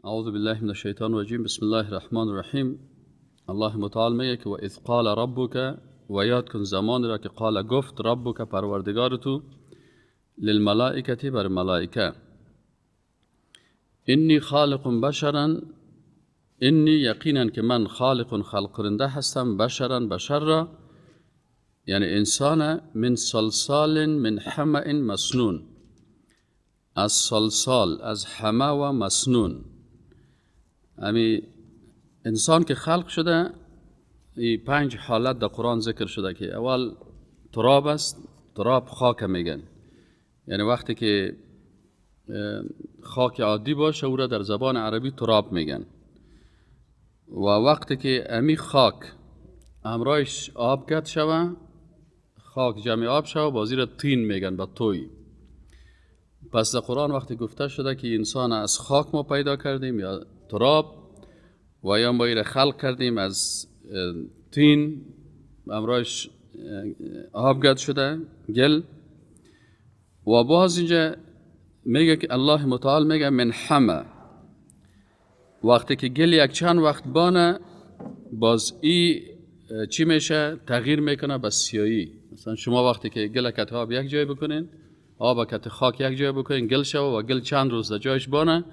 اعوذ بالله من الشیطان الرجیم. بسم الله الرحمن الرحیم. الله متعال میگه که و اذ قال ربک، و یاد کن زمان را که قال گفت ربک پروردگار تو، للملائکه بر ملائکه، انی خالق بشرا، انی یقینا که من خالق خلق کننده هستم، بشرا بشر را، یعنی انسان، من صلصال من حمأ مسنون، از صلصال از حمأ و مسنون. امی انسان که خلق شده، این 5 حالت در قرآن ذکر شده که اول تراب است، تراب خاک میگن، یعنی وقتی که خاک عادی باشه او را در زبان عربی تراب میگن، و وقتی که امی خاک همراهش آب گد شوه، خاک جمع آب شوه، بازی را طین میگن با توی. پس در قرآن وقتی گفته شده که انسان از خاک ما پیدا کردیم یا تراب، و یا ما را خلق کردیم از طین همراهش آب گد شده گل. و باز اینجا میگه که الله متعال میگه من حمأ، وقتی که گل یک چند وقت بانه، باز ای چی میشه؟ تغییر میکنه به سیایی. مثلا شما وقتی که گل کت آب یک جای بکنین، آب کت خاک یک جای بکنین، گل شوه و گل چند روز در جایش بانه،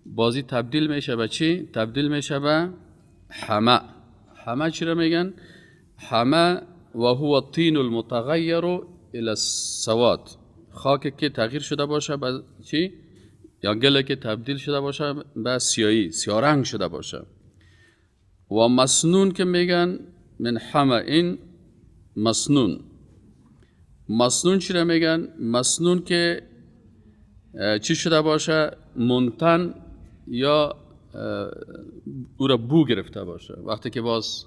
بازی تبدیل میشه به چی؟ تبدیل میشه به حمأ. حمأ چی را میگن؟ حمأ و هو الطین المتغیر الى السواد، خاک که تغییر شده باشه به چی؟ یا گل که تبدیل شده باشه به سیایی، سیاه رنگ شده باشه. و مسنون که میگن من حمأ مسنون. مسنون چی را میگن؟ مسنون که چی شده باشه؟ منتن یا او را بو گرفته باشه. وقتی که باز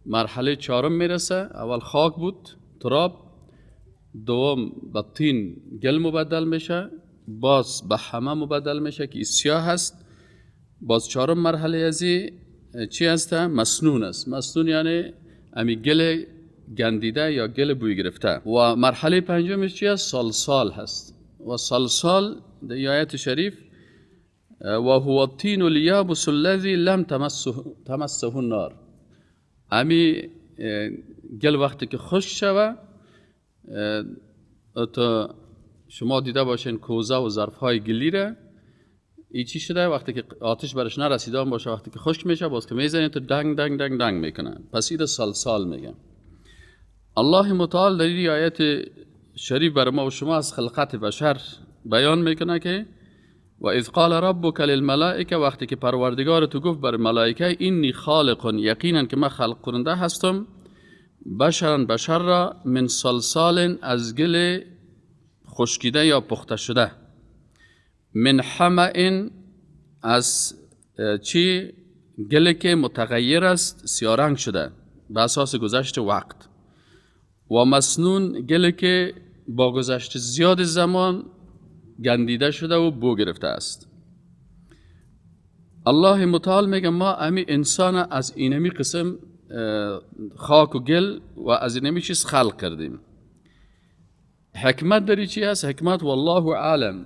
مرحله 4 میرسه، اول خاک بود تراب، دوم به طین گل مبدل میشه، باز به حمأ مبدل میشه که سیاه هست، باز 4 مرحله ازی چی هست؟ مسنون است. مسنون یعنی امی گل گندیده یا گل بوی گرفته. و مرحله 5 چی هست؟ صلصال هست. و صلصال در آیت شریف و هو الطین الیابس الذی لم تمسه النار، امی گل وقتی که خشک شوه، تا شما دیده باشین کوزه و ظرف‌های گلی را، ای چی شده؟ وقتی که آتش برش نرسیده باشه، وقتی که خشک میشه، باز که میزنین تو دنگ دنگ دنگ دنگ میکنه، پس این صلصال میگن. الله متعال در این آیت شریف بر ما و شما از خلقت بشر بیان میکنه که و اذ قال ربک للملائکه، وقتی که پروردگار تو گفت بر ملائکه، انی خالق، یقینا که من خلق کننده هستم، بشرا بشر را، من صلصال از گل خشکیده یا پخته شده، من حمأ از چی؟ گل که متغیر است، سیاه رنگ شده به اساس گذشت وقت، و مسنون گل که با گذشت زیاد زمان گندیده شده و بو گرفته است. الله متعال میگه ما امی انسان از اینمی قسم خاک و گل و از اینمی چیز خلق کردیم. حکمت داری چی هست؟ حکمت والله عالم،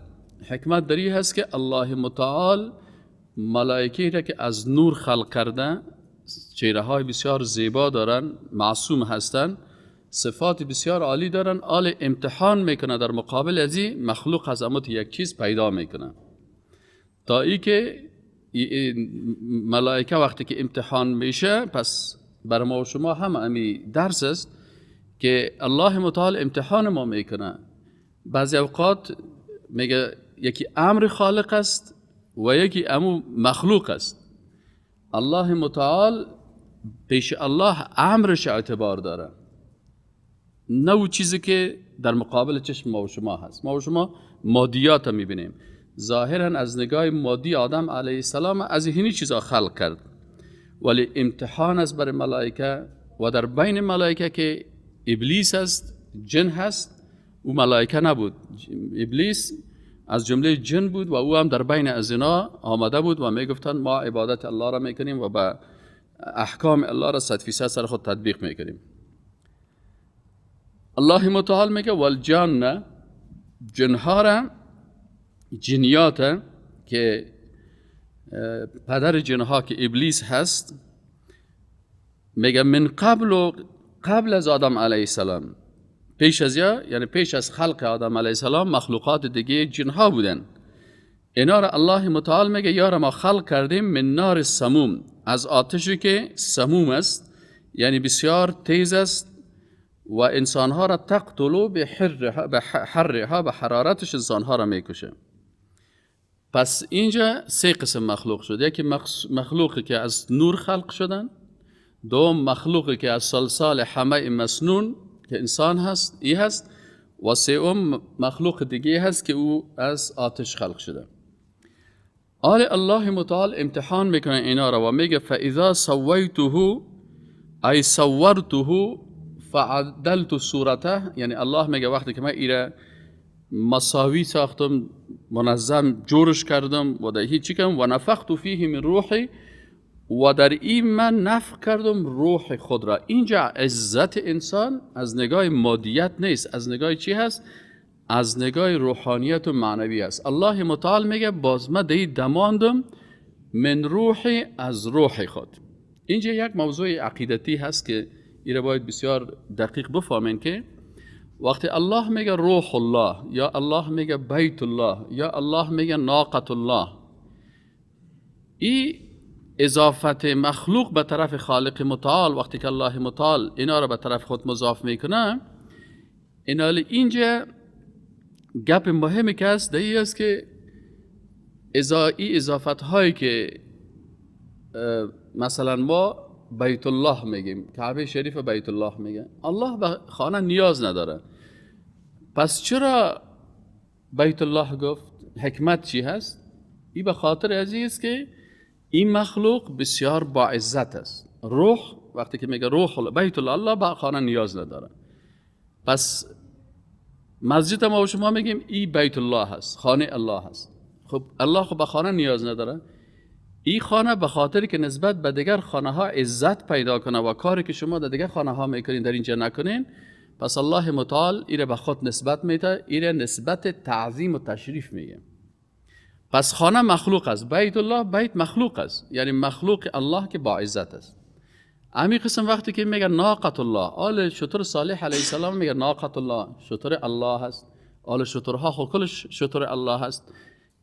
حکمت داری هست که الله متعال ملائکه را که از نور خلق کرده، چهره های بسیار زیبا دارن، معصوم هستن، صفات بسیار عالی دارن، آل امتحان میکنه در مقابل ازی مخلوق از امت یک چیز پیدا میکنه، تا ای که ملائکه وقتی که امتحان میشه، پس بر ما و شما هم امی درس است که الله متعال امتحان ما میکنه. بعضی اوقات میگه یکی امر خالق است و یکی امو مخلوق است. الله متعال پیش الله امرش اعتبار داره، نه او چیزی که در مقابل چشم ما و شما هست. ما و شما مادیات رو میبینیم، ظاهرا از نگاه مادی آدم علیه السلام از اینی چیزا خلق کرد، ولی امتحان است بر ملائکه و در بین ملائکه که ابلیس است، جن هست، او ملائکه نبود. ابلیس از جمله جن بود و او هم در بین از اینا آمده بود و میگفتند ما عبادت الله را میکنیم و به احکام الله را 100% سر خود تطبیق میکنیم. الله متعال میگه والجان، جنها را، جنیات که پدر جنها که ابلیس هست، میگه من قبل و قبل از آدم علیه السلام، پیش از یعنی پیش از خلق آدم علیه السلام مخلوقات دیگه جنها بودن. اینا را الله متعال میگه یار ما خلق کردیم من نار سموم، از آتشی که سموم است، یعنی بسیار تیز است و انسانها را تقتلو به حرها، به حرارتش انسانها را میکشه. پس اینجا سه قسم مخلوق شد. یکی مخلوقی که از نور خلق شدن، دوم مخلوقی که از صلصال حمأ مسنون که انسان هست ای هست، و سوم مخلوق دیگه هست که او از آتش خلق شده. آل الله متعال امتحان میکنه اینا را و میگه فاذا سویته ای صورته فعدلت صورته، یعنی الله میگه وقتی که من ایره مساوی ساختم، منظم جورش کردم و در هیچ کم و نفخت فیه من روحی، و در این من نفخ کردم روح خود را. اینجا عزت انسان از نگاه مادیت نیست، از نگاه چی هست؟ از نگاه روحانیت و معنوی است. الله متعال میگه باز من دی دماندم من روحی، از روح خود. اینجا یک موضوع عقیدتی هست که ایره باید بسیار دقیق بفهمین که وقتی الله میگه روح الله، یا الله میگه بیت الله، یا الله میگه ناقة الله، این اضافت مخلوق به طرف خالق متعال، وقتی که الله متعال اینا رو به طرف خود مضاف میکنه، اینا اینجا گپ مهمی که هست در است که ای اضافت هایی که مثلا ما بیت الله میگیم، کعبه شریف بیت الله میگه، الله به خانه نیاز نداره، پس چرا بیت الله گفت؟ حکمت چی هست؟ ای به خاطر عزیز که این مخلوق بسیار با عزت است. روح وقتی که میگه روح بیت الله، الله به خانه نیاز نداره. پس مسجد ما و شما میگیم ای بیت الله هست، خانه الله هست. خب الله خب به خانه نیاز نداره. این خانه به خاطر که نسبت به دیگر خانه ها عزت پیدا کنه و کاری که شما در دیگر خانه ها میکنین در اینجا نکنین، پس الله متعال ایره به خود نسبت میده، ایره نسبت تعظیم و تشریف میگه. پس خانه مخلوق است، بیت الله بیت مخلوق است، یعنی مخلوق الله که با عزت است. امی قسم وقتی که میگه ناقة الله، آل شتر صالح علیه السلام میگه ناقة الله، شتر الله است. آل شترها خو کلش شتر الله است.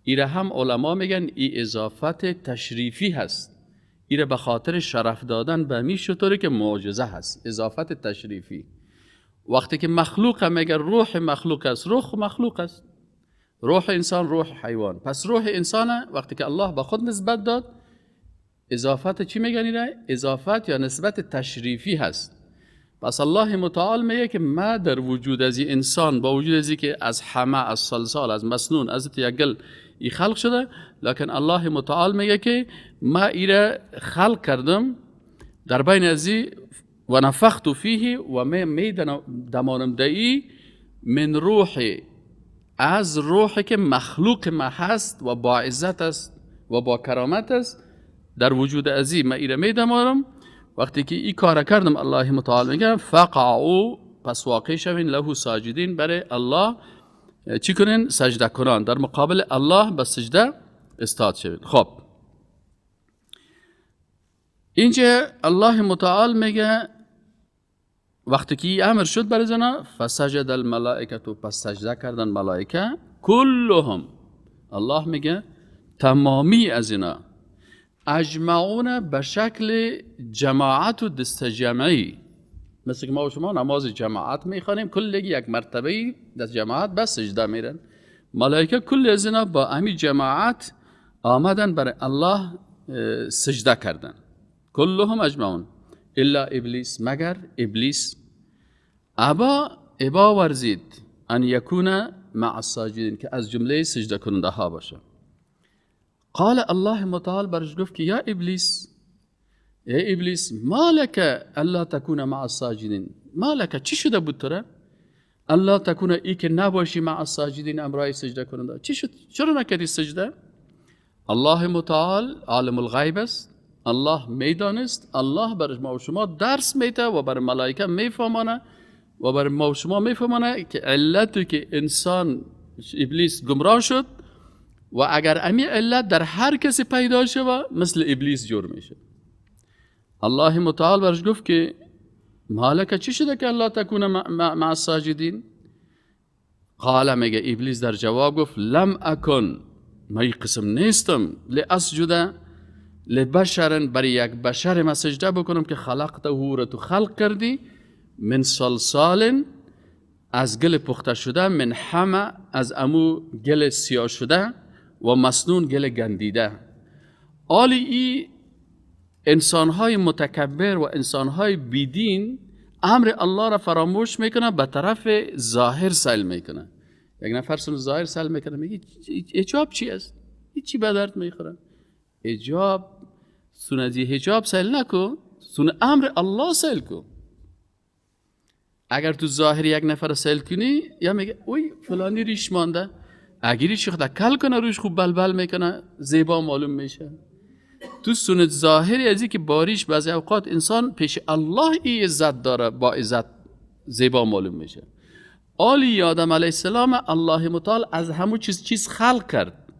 ایره هم علما میگن ای اضافت تشریفی هست، ایره به خاطر شرف دادن به می شتری که معجزه هست، اضافت تشریفی. وقتی که مخلوق میگه روح مخلوق است، روح مخلوق است، روح انسان، روح حیوان. پس روح انسان وقتی که الله به خود نسبت داد، اضافت چی میگن ایره؟ اضافت یا نسبت تشریفی هست. پس الله متعال میگه که ما در وجود از انسان، با وجود از که از حمأ، از صلصال، از مسنون، از یک گل ای خلق شده، لکن الله متعال میگه که ما ایره خلق کردم در بین ازی و نفخت فیه و می دمانم دایی من روحی، از روحی که مخلوق ما هست و با عزت است و با کرامت است، در وجود ازی ما ایره می دمانم. وقتی که این کار کردم الله متعال میگه فقعوا، پس واقع شوین، له ساجدین، برای الله چی کنین؟ سجده کنان، در مقابل الله به سجده استاد شوین. خب اینجا الله متعال میگه وقتی که امر شد برای زنا فسجد الملائکه، پس سجده کردن ملائکه کلهم، الله میگه تمامی از اینا اجمعون به شکل جماعت و دست جمعی، مثل که ما و شما نماز جماعت میخوانیم کل یک مرتبه دست جماعت بس سجده میرن، ملائکه کل از اینا با امی جماعت آمدن برای الله سجده کردن. کلهم اجمعون الا ابلیس، مگر ابلیس ابا ورزید ان یکون مع الساجدین، که از جمله سجده کننده ها باشه. قال الله متعال برش گفت که یا ابلیس، ای ابلیس، ما لك الا تكون مع الساجدین، ما لك، چی شده بود تو؟ الله تکونه ای که نباشی مع الساجدین، امرای سجده کننده. چی شد؟ چرا نکردی سجده؟ الله متعال عالم الغیب است، الله میدانست، الله بر ما و شما درس میده و بر ملائکه میفهمانه و بر ما و شما میفهمانه که علتی که انسان ابلیس گمراه شد و اگر امی علت در هر کسی پیدا شود مثل ابلیس جور میشه. الله متعال برش گفت که مالک چی شده که الله تکون مع الساجدین؟ قال، میگه ابلیس در جواب گفت لم اکن، من این قسم نیستم، لاسجد لبشر، برای یک بشر ما سجده بکنم که خلقته را تو خلق کردی، من صلصال، از گل پخته شده، من حمأ، از امو گل سیاه شده، و مسنون، گل گندیده. آلی ای انسانهای متکبر و انسانهای بیدین امر الله را فراموش میکنه، به طرف ظاهر سیل میکنه. یک نفر سن ظاهر سیل میکنه، میگه حجاب چی است؟ هیچی به درد میخوره. حجاب سنتی حجاب سیل نکو، سن امر الله سیل کو. اگر تو ظاهر یک نفر سیل کنی یا میگه اوی فلانی ریش مانده، اگر ریش خود کل کنه روش خوب بلبل میکنه زیبا معلوم میشه. تو سنت ظاهری از که باریش بعضی اوقات انسان پیش الله ای عزت داره، با عزت زیبا معلوم میشه. آلی آدم علیه السلام الله متعال از همون چیز خلق کرد،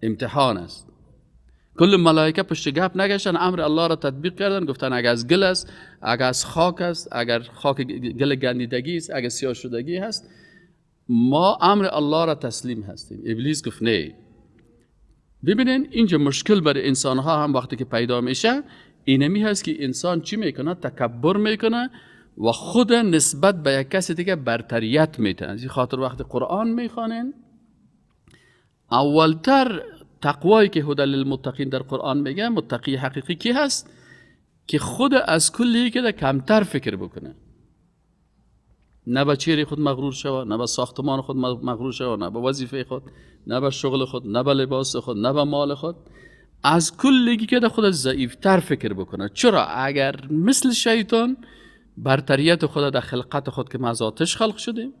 امتحان است. کل ملائکه پشت گپ نگشتن، امر الله را تطبیق کردن، گفتن اگر از گل است، اگر از خاک است، اگر خاک گل گندیدگی است، اگر سیاه شدگی هست، ما امر الله را تسلیم هستیم. ابلیس گفت نه. ببینین اینجا مشکل برای انسان ها هم وقتی که پیدا میشه اینمی هست که انسان چی میکنه؟ تکبر میکنه و خود نسبت به یک کسی دیگه برتریت میده. از این خاطر وقتی قرآن میخوانین اولتر تقوایی که هدی للمتقین در قرآن میگه، متقی حقیقی کی هست؟ که خود از کلی که کمتر فکر بکنه، نه به چهره خود مغرور شوه، نه به ساختمان خود مغرور شوه، نه به وظیفه خود، نه به شغل خود، نه به لباس خود، نه به مال خود، از کلی که خود ضعیفتر فکر بکنه. چرا؟ اگر مثل شیطان برتریت خود در خلقت خود که ما از آتش خلق شدیم،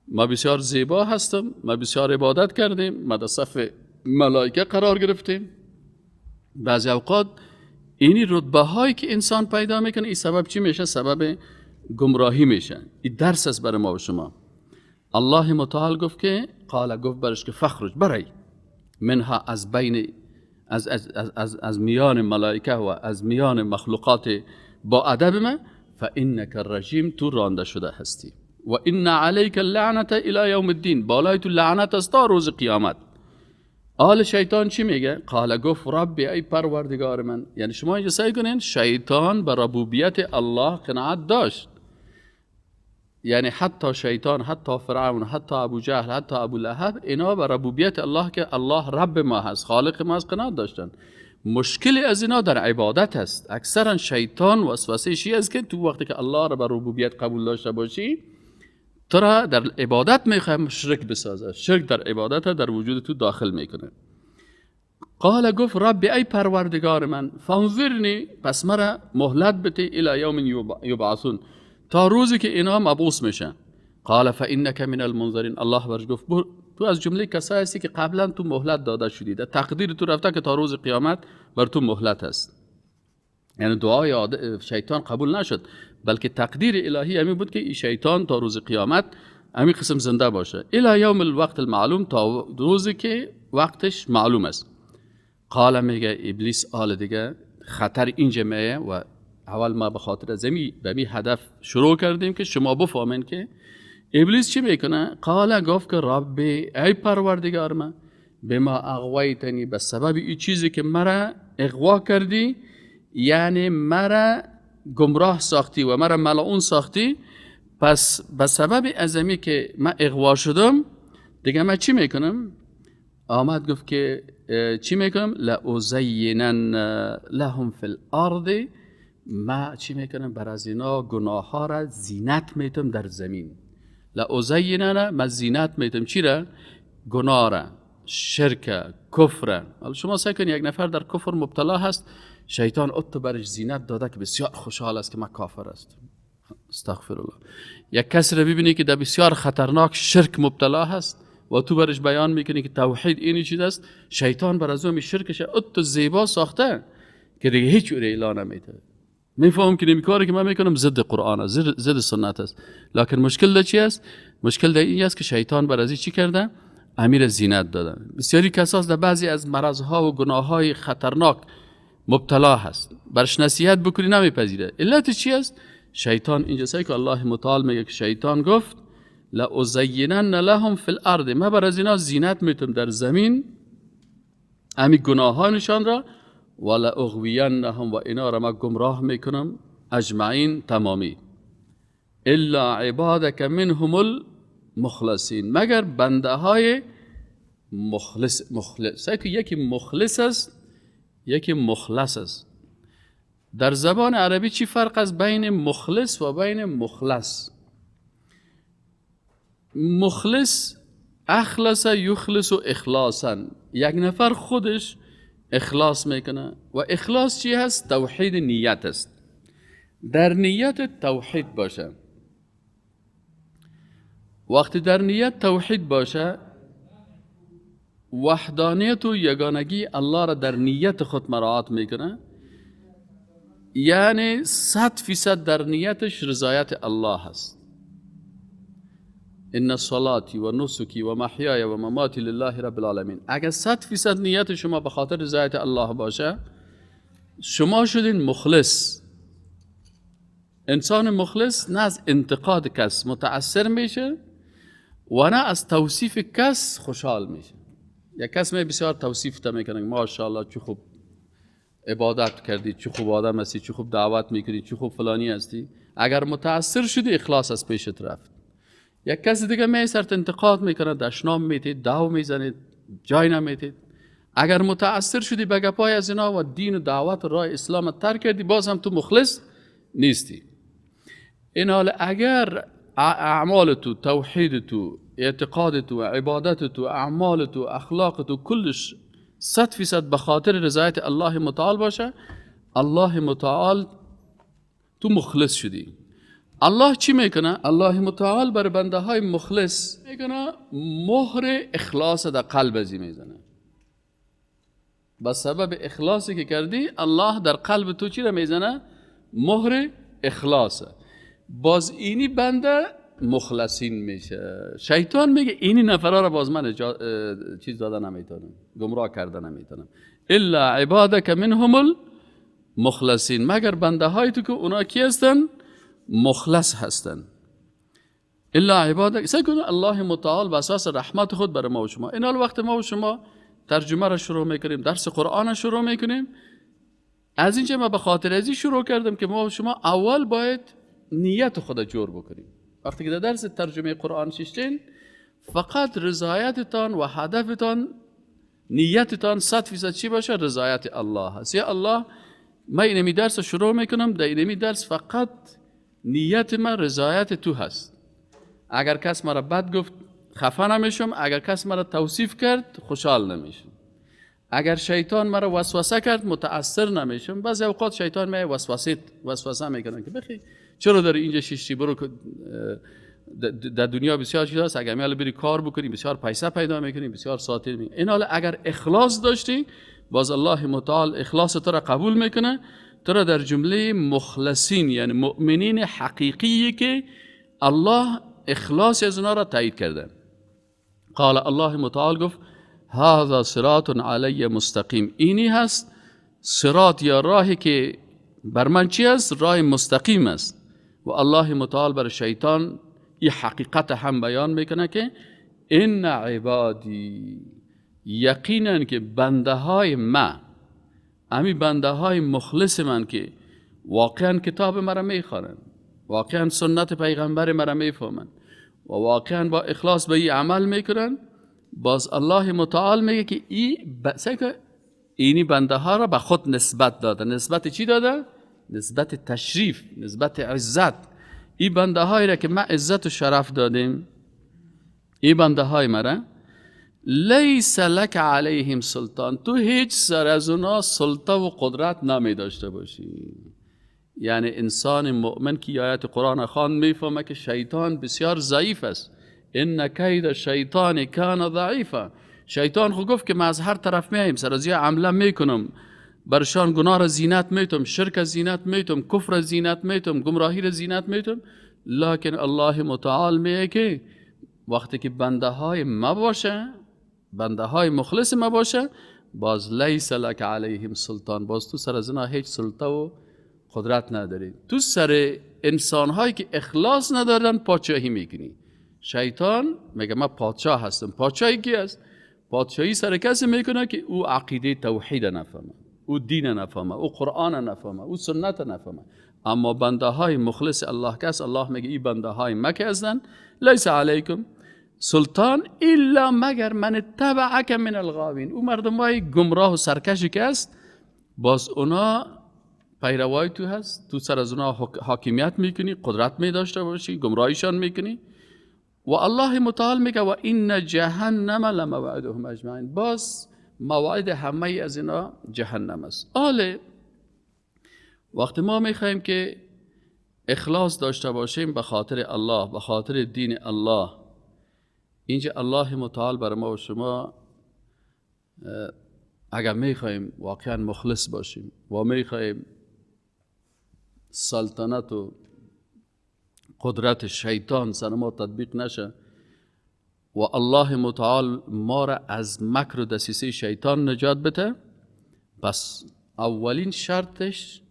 ما بسیار زیبا هستم، ما بسیار عبادت کردیم، ما در صف ملائکه قرار گرفتیم. بعضی اوقات اینی رتبه هایی که انسان پیدا میکنه این سبب چی میشه؟ سبب گمراهی میشه. این درس است برای ما و شما. الله متعال گفت که قال، گفت برش که فخرج، برای، منها، از بین از, از, از, از, از میان ملائکه و از میان مخلوقات با ادب ما، فانک الرجیم، تو رانده شده هستی، و ان علیک اللعنة الی یوم الدین، بالای تو لعنت است تا روز قیامت. آل شیطان چی میگه؟ قال، گفت ربی، ای پروردگار من. یعنی شما اینجا سعی کنین شیطان به ربوبیت الله قناعت داشت، یعنی حتی شیطان، حتی فرعون، حتی ابو جهل، حتی ابو لهب، اینا به ربوبیت الله که الله رب ما هست، خالق ما هست، قناعت داشتن. مشکل از اینا در عبادت هست. اکثرا شیطان وسوسه شی است که تو وقتی که الله را به ربوبیت قبول داشته باشی تو را در عبادت میخواه شرک بسازه، شرک در عبادت در وجود تو داخل میکنه. قال، گفت ربی، ای پروردگار من، فانظرنی، پس مرا مهلت بده، الی یوم یبعثون، تا روزی که اینا مبعوث میشن. قال فانک من المنظرین. الله برش گفت تو از جمله کسایی هستی که قبلا تو مهلت داده شدی، در تقدیر تو رفته که تا روز قیامت بر تو مهلت هست. یعنی دعای شیطان قبول نشد، بلکه تقدیر الهی همین بود که این شیطان تا روز قیامت همین قسم زنده باشه، الی یوم الوقت المعلوم، تا روزی که وقتش معلوم است. قال، میگه ابلیس آل دیگه خطر اینجا میه و اول ما به خاطر از به می هدف شروع کردیم که شما بفهمین که ابلیس چی میکنه. قال، گفت که ربی، ای پروردگار من، بما اغویتنی، به سبب این چیزی که مرا اغوا کردی، یعنی مرا گمراه ساختی و مرا ملعون ساختی، پس به سبب ازمی که من اغوا شدم دیگه من چی میکنم؟ آمد گفت که چی میکنم؟ لأزینن لهم فی الارض، ما چی میکنم؟ بر از اینا گناه ها را زینت میتم در زمین. لأزینن، ما زینت میتم چی را؟ گناه را، شرک، کفر. شما سعی کنید یک نفر در کفر مبتلا هست، شیطان اتو برش زینت داده که بسیار خوشحال است که من کافر هستم. استغفر الله. یک کسی را ببینی که در بسیار خطرناک شرک مبتلا هست و تو برش بیان میکنی که توحید اینی چیز است، شیطان بر از اون شرکش ات زیبا ساخته که دیگه هیچ او اعلان نمیده. میفهم که کاری که من میکنم ضد قرآن است، ضد سنت است، لکن مشکل در چی است؟ مشکل در این است که شیطان بر از چی کرده؟ امیر زینت داده. بسیاری کساس در بعضی از مرضها و گناههای خطرناک مبتلا هست، برش نصیحت بکنی نمیپذیره. علت چی است؟ شیطان اینجا سعی که الله متعال میگه که شیطان گفت لأزینن لهم فی الارض، من بر از اینا زینت میتم در زمین امی گناهانشان را، ولأغوینهم و اینا را من گمراه میکنم اجمعین تمامی، الا عبادک منهم المخلصین، مگر بنده های مخلص. مخلص که یکی مخلص است یکی مخلص است. در زبان عربی چی فرق است بین مخلص و بین مخلص؟ مخلص اخلص یخلص و اخلاصا، یک نفر خودش اخلاص میکنه و اخلاص چی هست؟ توحید نیت است. در نیت توحید باشه، وقتی در نیت توحید باشه، وحدانیت و یگانگی الله را در نیت خود مراعات میکنه، یعنی 100% در نیتش رضایت الله هست. ان صلاتی و نسکی و محیای و مماتی لله رب العالمین. اگر 100% نیت شما به خاطر رضایت الله باشه، شما شدین مخلص. انسان مخلص نه از انتقاد کس متاثر میشه و نه از توصیف کس خوشحال میشه. یک کس می بسیار توصیف تا میکنه، ماشاءالله چه خوب عبادت کردی، چه خوب آدم هستی، چه خوب دعوت میکنی، چه خوب فلانی هستی. اگر متاثر شدی اخلاص از پیشت رفت. یک کس دیگه می سرت انتقاد میکنه، دشنام میتید، دعو میزنید، جای نمیتید. اگر متاثر شدی به گپای از اینا و دین و دعوت و راه اسلام ترک کردی، باز هم تو مخلص نیستی. این حال اگر اعمال تو، توحید تو، اعتقاد تو، عبادت تو، اعمال تو، اخلاق تو، کلش 100% به خاطر رضایت الله متعال باشه، الله متعال تو مخلص شدی. الله چی میکنه؟ الله متعال بر بنده های مخلص میکنه مهر اخلاص در قلب ازی میزنه. به سبب اخلاصی که کردی الله در قلب تو چی را میزنه؟ مهر اخلاص. باز اینی بنده مخلصین میشه. شیطان میگه اینی نفرها را باز من چیز داده نمیتونم، گمراه کرده نمیتونم. الا عبادک منهم المخلصین، مگر بنده های تو که اونا کی هستن؟ مخلص هستن. الا عبادک. سعی کن الله متعال به اساس رحمت خود برای ما و شما. این حال وقت ما و شما ترجمه را شروع میکنیم، درس قرآن را شروع میکنیم، از اینجا ما به خاطر ازی شروع کردم که ما و شما اول باید نیت خود جور بکنیم. وقتی که در درس ترجمه قرآن ششتین، فقط رضایتتان و هدفتان، نیتتان 100% چی باشه؟ رضایت الله هست. یا الله من اینمی درس شروع میکنم، در اینمی درس فقط نیت من رضایت تو هست. اگر کس مرا بد گفت خفه نمیشم، اگر کس مرا توصیف کرد خوشحال نمیشم، اگر شیطان مرا وسوسه کرد متاثر نمیشم. بعضی اوقات شیطان می وسوسه میکنه که بخی چرا داری اینجا شیشتی، برو در دنیا بسیار چیز هست، اگر میال بری کار بکنی بسیار پیسه پیدا میکنی، بسیار ساتیر میکنی. این حال اگر اخلاص داشتی باز الله متعال اخلاص تو را قبول میکنه، تو را در جمله مخلصین یعنی مؤمنین حقیقی که الله اخلاص از اونا را تایید کرده. قال الله متعال گفت هذا صراط علی مستقیم، اینی هست صراط یا راهی که بر من چی است؟ راه مستقیم است. و الله متعال بر شیطان این حقیقت هم بیان میکنه که ان عبادی، یقینا که بنده های ما، امی بنده های مخلص من که واقعا کتاب مرا میخوانند، واقعا سنت پیغمبر مرا میفهمند و واقعا با اخلاص به این عمل میکنن، باز الله متعال میگه که اینی بنده ها را به خود نسبت داده. نسبت چی داده؟ نسبت تشریف، نسبت عزت. این بنده هایی را که ما عزت و شرف دادیم، این بنده های مرا، لیس لک علیهم سلطان، تو هیچ سر از اونا سلطه و قدرت نمی داشته باشی. یعنی انسان مؤمن که آیات قرآن خوان میفهمه که شیطان بسیار ضعیف است. ان کید الشیطان کان ضعیفا. شیطان خو گفت که من از هر طرف میایم، سر از عمله میکنم، برشان گناه را زینت میتم، شرک زینت میتم، کفر زینت میتم، گمراهی را زینت میتم. لکن الله متعال میگه که وقتی که بنده های ما باشه، بنده های مخلص ما باشه، باز لیس لک علیهم سلطان، باز تو سر از اینا هیچ سلطه و قدرت نداری. تو سر انسان هایی که اخلاص ندارن پادشاهی میکنی. شیطان میگه من پادشاه هستم. پادشاهی کی است؟ پادشاهی سر کسی میکنه که او عقیده توحید نفهمه، او دین نفهمه، او قرآن نفهمه، او سنت نفهمه. اما بنده های مخلص الله کس، الله میگه این بنده های مکه هستن، لیس علیکم سلطان الا مگر من اتبعک من الغاوین. او مردم های گمراه و سرکشی که است، باز اونا پیروای تو هست، تو سر از اونا حاکمیت میکنی، قدرت می داشته باشی، گمراهیشان میکنی. و الله متعال میگه و این جهنم لموعدهم اجمعین. باز موعد همه از اینا جهنم است. آله وقتی ما میخوایم که اخلاص داشته باشیم به خاطر الله، به خاطر دین الله، اینجا الله متعال بر ما و شما اگر میخوایم واقعا مخلص باشیم و میخوایم سلطنت و قدرت شیطان سر ما تطبیق نشه و الله متعال ما را از مکر و دسیسه شیطان نجات بده، پس اولین شرطش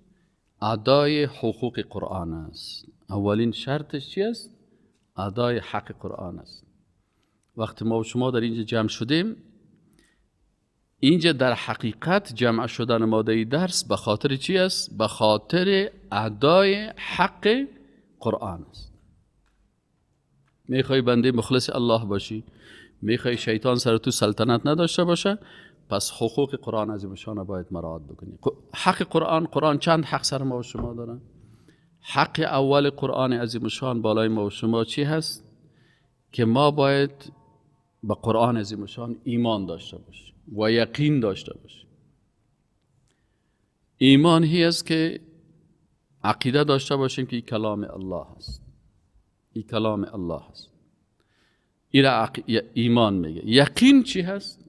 ادای حقوق قرآن است. اولین شرطش چی است؟ ادای حق قرآن است. وقتی ما و شما در اینجا جمع شدیم، اینجا در حقیقت جمع شدن ما در درس به خاطر چی است؟ به خاطر ادای حق قرآن است. میخوای بنده مخلص الله باشی، میخوای شیطان سر تو سلطنت نداشته باشه، پس حقوق قرآن عظیمشان باید مراعات بکنی. حق قرآن، قرآن چند حق سر ما و شما داره؟ حق اول قرآن عظیمشان بالای ما و شما چی هست؟ که ما باید به قرآن عظیمشان ایمان داشته باشیم و یقین داشته باشیم. ایمان هی است که عقیده داشته باشیم که این کلام الله است، این کلام الله است. این ایمان میگه. یقین چی هست؟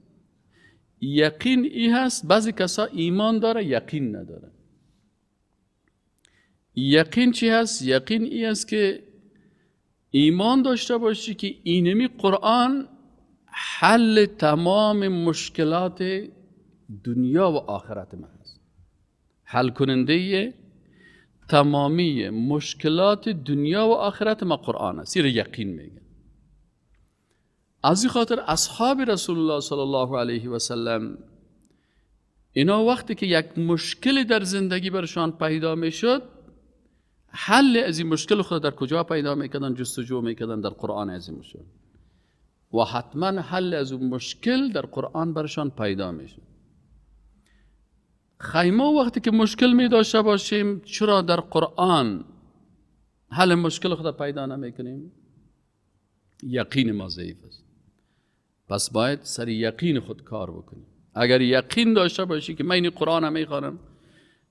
یقین ای هست، بعضی کسا ایمان داره یقین نداره. یقین چی هست؟ یقین ای هست که ایمان داشته باشی که اینمی قرآن حل تمام مشکلات دنیا و آخرت ما هست، حل کننده تمامی مشکلات دنیا و آخرت ما قرآن است. این یقین میگه. از این خاطر اصحاب رسول الله صلی الله علیه و سلم اینا وقتی که یک مشکل در زندگی برشان پیدا میشد، حل از این مشکل خود در کجا پیدا میکردن؟ جستجو میکردن در قرآن عظیم شد و حتما حل از اون مشکل در قرآن برشان پیدا میشد. خیمه وقتی که مشکل می داشته باشیم، چرا در قرآن حل مشکل خود پیدا نمیکنیم؟ یقین ما ضعیف است. پس باید سر یقین خود کار بکنیم. اگر یقین داشته باشی که من این قرآن هم میخوانم،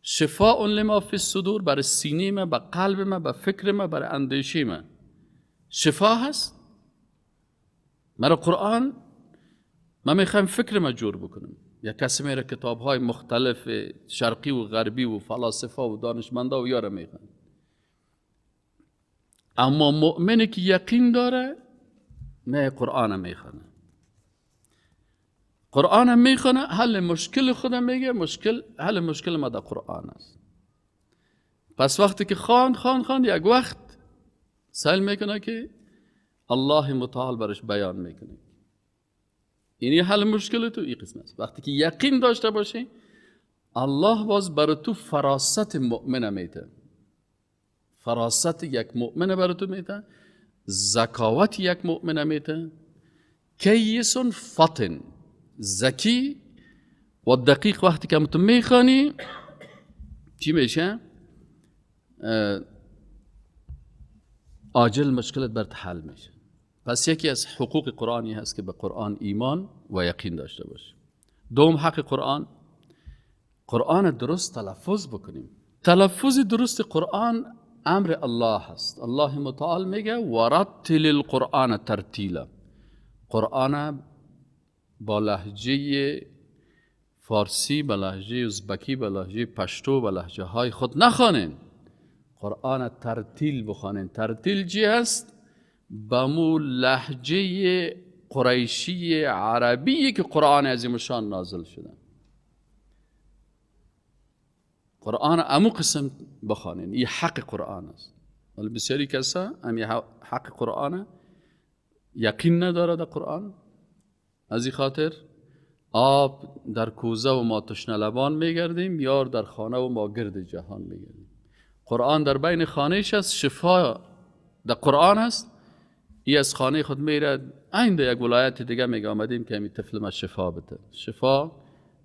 شفاء لما فی الصدور، برای سینه ما، به قلب ما، به فکر ما، برای اندیشه ما شفا هست. مرا قرآن، من میخوایم فکر ما جور بکنم. یا کسی میره کتاب های مختلف شرقی و غربی و فلاسفه و دانشمندا و یاره میخوان. اما مؤمنی که یقین داره، نه قرآن میخوانه، قرآن میخوانه، حل مشکل خودم میگه، مشکل حل مشکل ما در قرآن است. پس وقتی که خواند خواند خواند، یک وقت سأل میکنه که الله متعال برش بیان میکنه اینی حل مشکل تو این قسم است. وقتی که یقین داشته باشی، الله باز بر تو فراست مؤمن میده، فراست یک مؤمن بر تو میده، ذکاوت یک مؤمن میده، کیس فطن، ذکی و دقیق. وقتی که تو میخوانی چی میشه؟ عاجل مشکلت برات حل میشه. پس یکی از حقوق قرآنی هست که به قرآن ایمان و یقین داشته باشیم. دوم حق قرآن، قرآن درست تلفظ بکنیم. تلفظ درست قرآن امر الله هست. الله متعال میگه ورتل القرآن ترتیلا. قرآن با لهجه فارسی، با لهجه ازبکی، با لهجه پشتو، با لهجه های خود نخوانین. قرآن ترتیل بخوانین. ترتیل چی هست؟ با مو لهجه قریشی عربی که قرآن عظیم الشان نازل شده. قرآن امو قسم بخوانین. این حق قرآن است. ولی بسیاری کسا امی حق قرآن یقین نداره در قرآن. از این خاطر آب در کوزه و ما تشنه لبان میگردیم، یار در خانه و ما گرد جهان میگردیم. قرآن در بین خانهش است، شفا در قرآن است. ای از خانه خود میره عین در یک ولایت دیگه میگه آمدیم که همین طفل ما شفا بده. شفا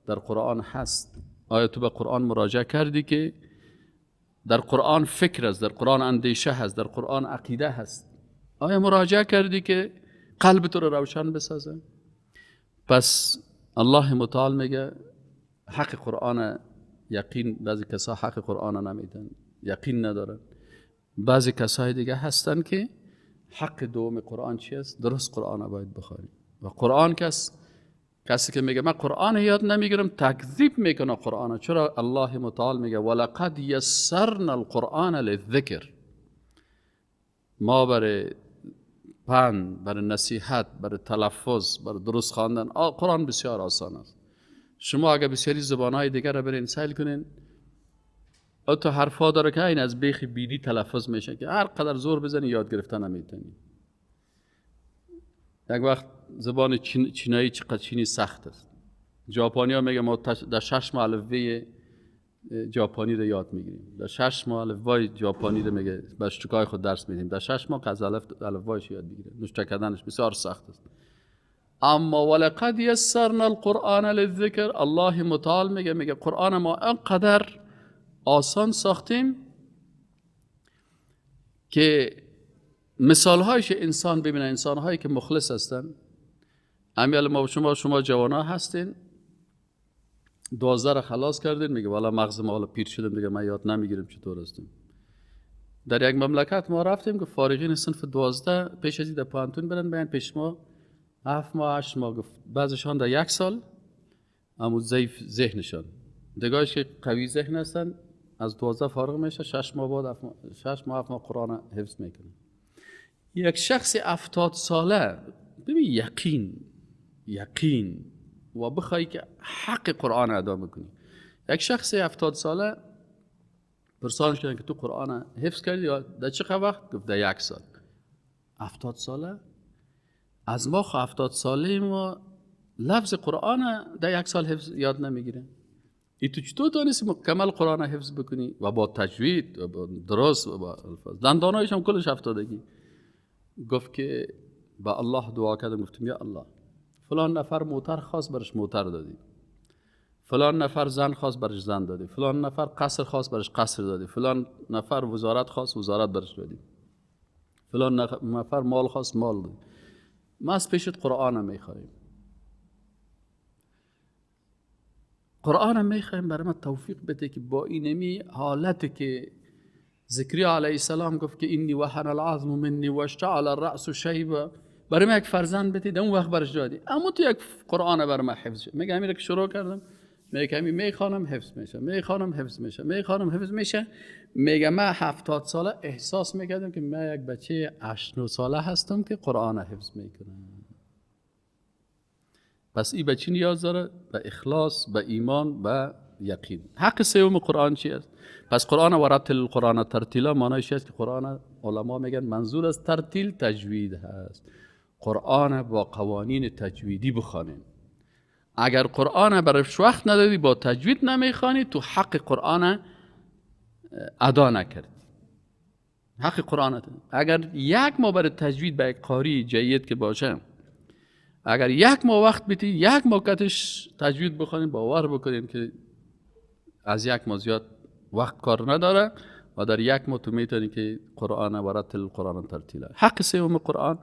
در قرآن هست. آیا تو به قرآن مراجعه کردی که در قرآن فکر است، در قرآن اندیشه هست، در قرآن عقیده هست؟ آیا مراجعه کردی که قلب تو رو روشن بسازه؟ پس الله متعال میگه حق قرآن یقین. بعضی کسا حق قرآن نمیدن، یقین ندارن. بعضی کسای دیگه هستن که حق دوم قرآن چی است؟ درست قرآن باید بخوانی. و قرآن کسی که میگه من قرآن یاد نمیگیرم تکذیب میکنه قرآن. چرا؟ الله متعال میگه ولقد یسرنا القرآن للذکر. ما برای پند، برای نصیحت، برای تلفظ، برای درست خواندن قرآن بسیار آسان است. شما اگر بسیاری زبانهای دیگر را برین سیل کنین، او تو حرفا داره که این از بیخ بیدی تلفظ میشه که هر قدر زور بزنی یاد گرفتن نمیتونی. یک وقت زبان چینایی چقدر چینی سخت است. ژاپنیا میگه ما در 6 ماه الفبای ژاپنی رو یاد میگیریم. در 6 ماه الفبای ژاپنی رو میگه بچه‌های خود درس میدیم. در 6 ماه از الفبایش یاد میگیره. نوشته کردنش بسیار سخت است. اما ولقد یسرنا القرآن للذکر، الله متعال میگه قرآن ما انقدر آسان ساختیم که مثالهایش انسان ببینه، انسانهایی که مخلص هستن. امیال ما و شما جوانا هستین، 12 را خلاص کردین، میگه والا مغز ما حالا پیر شدم دیگه، من یاد نمیگیرم چطور هستیم. در یک مملکت ما رفتیم که فارغین صنف 12 پیش از در پوهنتون برن بیان پیش ما 7 ماه 8 ماه گفت، بعضشان در 1 سال اما ضعیف ذهنشان، دیگهش که قوی ذهن هستن از 12 فارغ میشه 6 ماه بعد 6 ماه 7 ماه قرآن حفظ میکنه. یک شخص 70 ساله ببین یقین و بخوای که حق قرآن ادا بکنی. یک شخص 70 ساله پرسانش کردن که تو قرآن حفظ کردی یا در چه وقت؟ گفت در 1 سال. 70 ساله از ما 70 ساله ما لفظ قرآن در 1 سال حفظ یاد نمیگیره. ای تو چطور تانستی مکمل قرآن حفظ بکنی و با تجوید و با درست و با الفاظ؟ دندانایش هم کلش 70گی. گفت که با الله دعا کردم، گفتم یا الله فلان نفر موتر خواست برش موتر دادی، فلان نفر زن خواست برش زن دادی، فلان نفر قصر خواست برش قصر دادی، فلان نفر وزارت خواست وزارت برش دادی، فلان نفر مال خواست مال دادی. ما از پیشت قرآن میخوایم، قرآن میخوایم برای ما توفیق بده که با اینمی حالت که زکریا علیه السلام گفت که اینی وهن العظم منی واشتعل الرأس شیبا، برای ما یک فرزند بدید، اون وقت برش دادی، اما تو یک قرآن برای ما حفظ شد. میگه همین که شروع کردم، میگه همین میخوانم حفظ میشه، میخوانم حفظ میشه، میخوانم حفظ میشه. میگه من 70 ساله احساس میکردم که من یک بچه 8 9 ساله هستم که قرآن حفظ میکنم. پس این به چی نیاز داره؟ به اخلاص، به ایمان، به یقین. حق سوم قرآن چی است؟ پس قرآن ورتل القرآن ترتیلا معنیش است که قرآن علما میگن منظور از ترتیل تجوید هست. قرآن با قوانین تجویدی بخوانیم. اگر قرآن برش وقت ندادی، با تجوید نمیخوانی، تو حق قرآن ادا نکردی. حق قرآن اگر 1 ماه برای تجوید به یک قاری جید که باشه، اگر 1 ماه وقت بدی، 1 ماه کتش تجوید بخوانیم، باور بکنیم که از 1 ماه زیاد وقت کار نداره و در 1 ماه تو میتونی که قرآن ورتل قرآن ترتیلا. حق سوم قرآن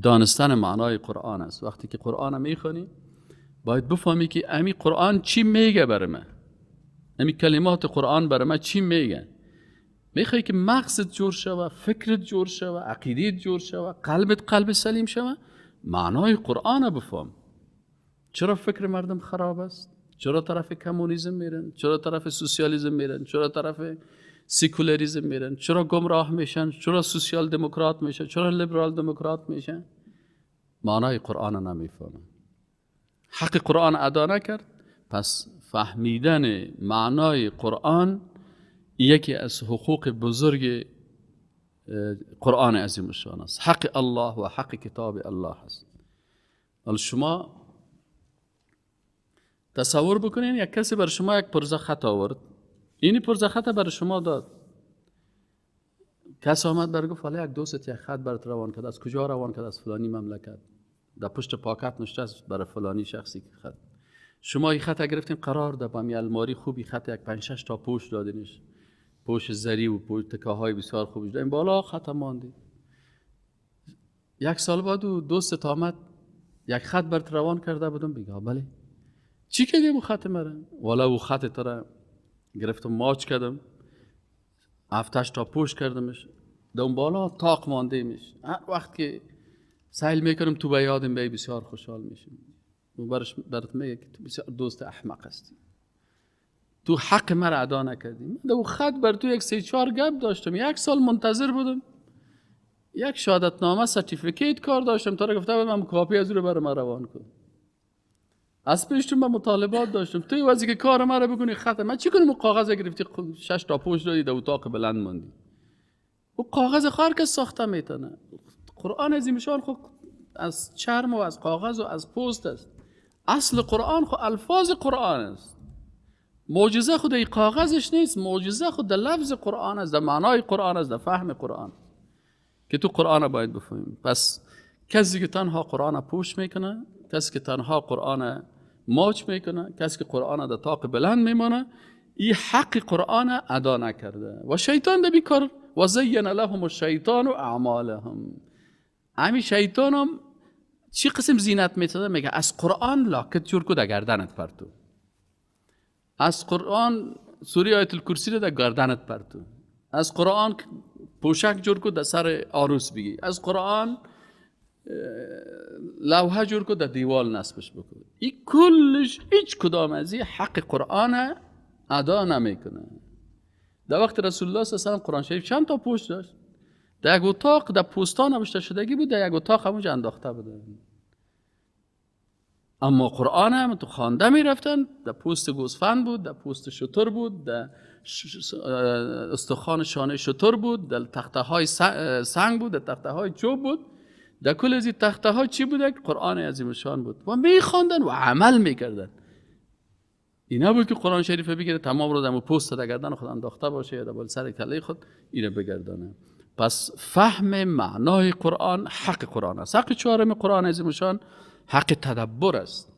دانستن معنای قرآن است. وقتی که قرآن میخوانی باید بفهمی که امی قرآن چی میگه بر من. همین کلمات قرآن برای من چی میگن؟ میخوای که مغزت جور شوه، فکرت جور شوه، عقیدت جور شوه، قلبت قلب سلیم شوه، معنای قرآن بفهم. چرا فکر مردم خراب است؟ چرا طرف کمونیسم میرن؟ چرا طرف سوسیالیسم میرن؟ چرا طرف سکولاریسم میرن؟ چرا گمراه میشن؟ چرا سوسیال دموکرات میشن؟ چرا لیبرال دموکرات میشن؟ معنای قرآن نمیفهمن. حق قرآن ادا نکرد. پس فهمیدن معنای قرآن یکی از حقوق بزرگ قرآن عظیم الشان است. حق الله و حق کتاب الله است. حالا شما تصور بکنین یک کسی بر شما یک پرزه خط آورد، اینی پرزه خط بر شما داد. کس آمد بر گفت حالا یک دوست یک خط برات روان کرد. از کجا روان کرد؟ از فلانی مملکت. در پشت پاکت نشته است برای فلانی شخصی که خط. شما این خط گرفتین، قرار ده با می الماری خوبی خط یک 5 6 تا پوش دادینش، پوش زری و پوش تکه های بسیار خوبش دادین، بالا خط ماندی. یک سال بعد او دوست آمد یک خط برات روان کرده بودم، بگه بله چی کردیم او خط مرا؟ والا او خط تره گرفتم ماچ کردم، 7 تا پوش کردمش، در اون بالا تاق ماندیمش. هر وقت که سیل میکنم تو به یادم بی بسیار خوشحال میشم. و برات میگه که تو بسیار دوست احمق هستی، تو حق مرا ادا نکردی. من در خط بر تو یک 3 4 گپ داشتم، یک سال منتظر بودم، یک شهادتنامه certificate کار داشتم، تا گفته بودم کاپی از او رو برای من روان کن. از پیشتون من مطالبات داشتم، توی واسه که کار مرا بکنی خط من چی کنم؟ کاغذ گرفتی 6 تا پوش دادی، در اتاق بلند ماندی. او کاغذ خار کس ساخته میتونه. قرآن عظیم شان خب از چرم و از کاغذ و از پوست است. اصل قرآن خو الفاظ قرآن است. معجزه خود ای کاغذش نیست، معجزه خود در لفظ قرآن است، در معنای قرآن است، در فهم قرآن که تو قرآن باید بفهمیم. پس کسی که تنها قرآن پوش میکنه، کسی که تنها قرآن ماچ میکنه، کسی که قرآن در طاق بلند میمانه، این حق قرآن ادا نکرده و شیطان در بیکار و زین لهم الشیطان و اعمالهم. همین شیطان هم چی قسم زینت میتونه؟ میگه از قرآن لاکت جور کو در گردنت پرتو، از قرآن سوره آیت الکرسی رو در گردنت پرتو، از قرآن پوشک جور کو در سر عروس بگی، از قرآن لوحه جور کو در دیوال نصبش بکن. این کلش هیچ کدام از این حق قرآن ادا نمیکنه. در وقت رسول الله صلی الله علیه و قرآن شریف چند تا پوش داشت؟ در یک اتاق در پوستان نوشته شدگی بود، در یک اتاق همونجا انداخته بودن. اما قرآن هم تو خوانده میرفتن، در پوست گوسفند بود، در پوست شتر بود، در استخوان شانه شتر بود، در تخته های سنگ بود، در تخته های چوب بود. در کل از این تخته ها چی بود؟ قرآن عظیم الشان بود و میخواندن و عمل میکردن. اینا بود که قرآن شریف بگیره تمام رو در پوست در گردن خود انداخته باشه یا در بال سر کله خود اینو بگردانه. پس فهم معنای قرآن حق قرآن است. حق چهارم قرآن عظیم الشان حق تدبر است.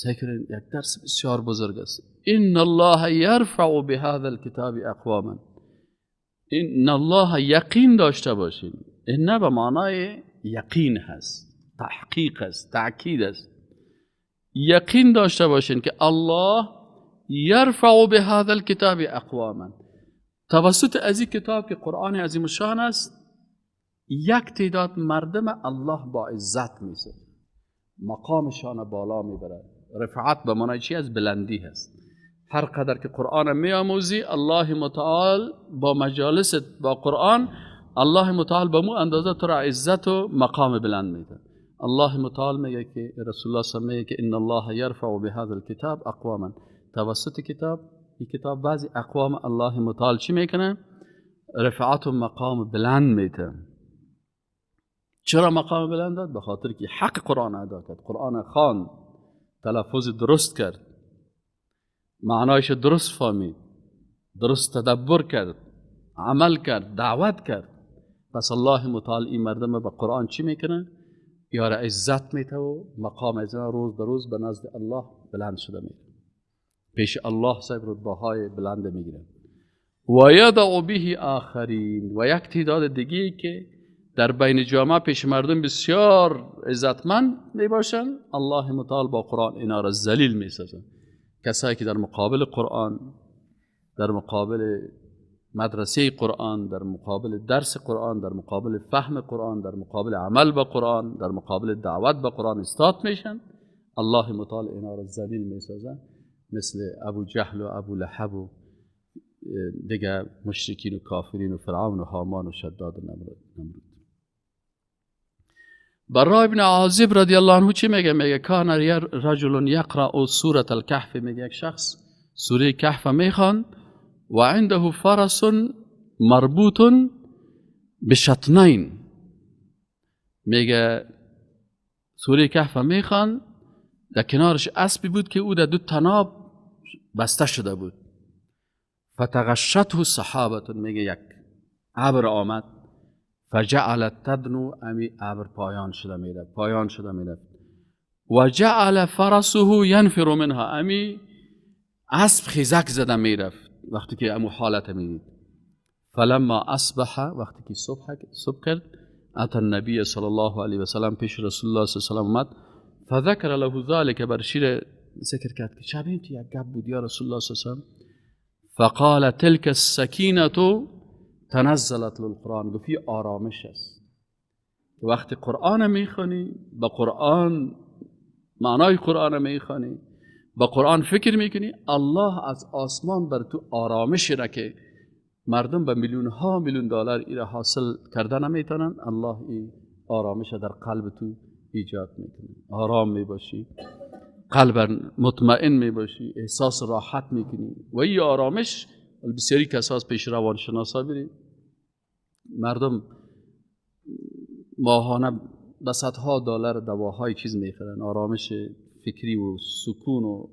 سعی کنین، یک درس بسیار بزرگ است. ان الله یرفع بهذا الكتاب اقواما. ان الله، یقین داشته باشین، ان به معنای یقین هست، تحقیق است، تأکید است. یقین داشته باشین که الله یرفع بهذا الكتاب اقواما، توسط از این کتاب که قرآن عظیم الشان است، یک تعداد مردم الله با عزت میسازه، مقامشان بالا میبره. رفعت به معنای چی است؟ بلندی هست. هر قدر که قرآن میآموزی، الله متعال با مجالس با قرآن، الله متعال به مو اندازه تو را عزت و مقام بلند میده. الله متعال میگه که رسول الله صلی الله علیه و میگه که ان الله یرفع بهذا الكتاب اقواما. توسط کتاب، این کتاب بعضی اقوام الله متعال چی میکنه؟ رفعت و مقام بلند میده. چرا مقام بلند داد؟ به خاطر که حق قرآن ادا کرد، قرآن خواند، تلفظ درست کرد، معنایش درست فهمید، درست تدبر کرد، عمل کرد، دعوت کرد. پس الله متعال این مردم به قرآن چی میکنه؟ یار عزت میته و مقام عزت روز به روز به نزد الله بلند شده میره، پیش الله صاحب رتبه های بلند میگیره. و یدع به آخرین، و یک تعداد دیگه که در بین جامعه پیش مردم بسیار عزتمند میباشن، الله متعال با قرآن اینا را ذلیل میسازن. کسایی که در مقابل قرآن، در مقابل مدرسه قرآن، در مقابل درس قرآن، در مقابل فهم قرآن، در مقابل عمل با قرآن، در مقابل دعوت با قرآن استاد میشن، الله متعال اینا را ذلیل میسازن، مثل ابو جهل و ابو لهب و دیگه مشرکین و کافرین و فرعون و هامان و شداد و نمرود. برای ابن عازب رضی الله عنه چی میگه؟ میگه کان رجل یقرأ سورة الکهف، میگه یک شخص سوره کهف میخوان و عنده فرس مربوط بشطنین، میگه سوره کهف میخوان، در کنارش اسبی بود که او در دو تناب بسته شده بود. فتغشته سحابة، میگه یک ابر آمد، فجعلت تدنو، امی ابر پایان شده میره، پایان شده میره، و جعل فرسه ینفر منها، امی اسب خیزک زده میرفت وقتی که امو حالت میدید. فلما اصبح، وقتی که صبح کرد، اتى النبی صلی الله علیه و سلم، پیش رسول الله صلی الله علیه و سلم اومد، فذکر له ذلك، بر شیر ذکر کرد که شب این یک گپ بود یا رسول الله صلی الله علیه و سلم. فقال تلك السکینه تنزلت للقرآن، گفت آرامش است. وقتی قرآن میخوانی، با قرآن معنای قرآن میخوانی، با قرآن فکر میکنی، الله از آسمان بر تو آرامش را که مردم به میلیون ها میلیون دلار ایره حاصل کرده نمیتونن، الله این آرامش در قلب تو ایجاد میکنه. آرام میباشی، قلب مطمئن میباشی، احساس راحت میکنی و این آرامش بسیاری کساس پیش روانشناسا بریم، مردم ماهانه به صدها دلار دواهای چیز میخرن، آرامش فکری و سکون و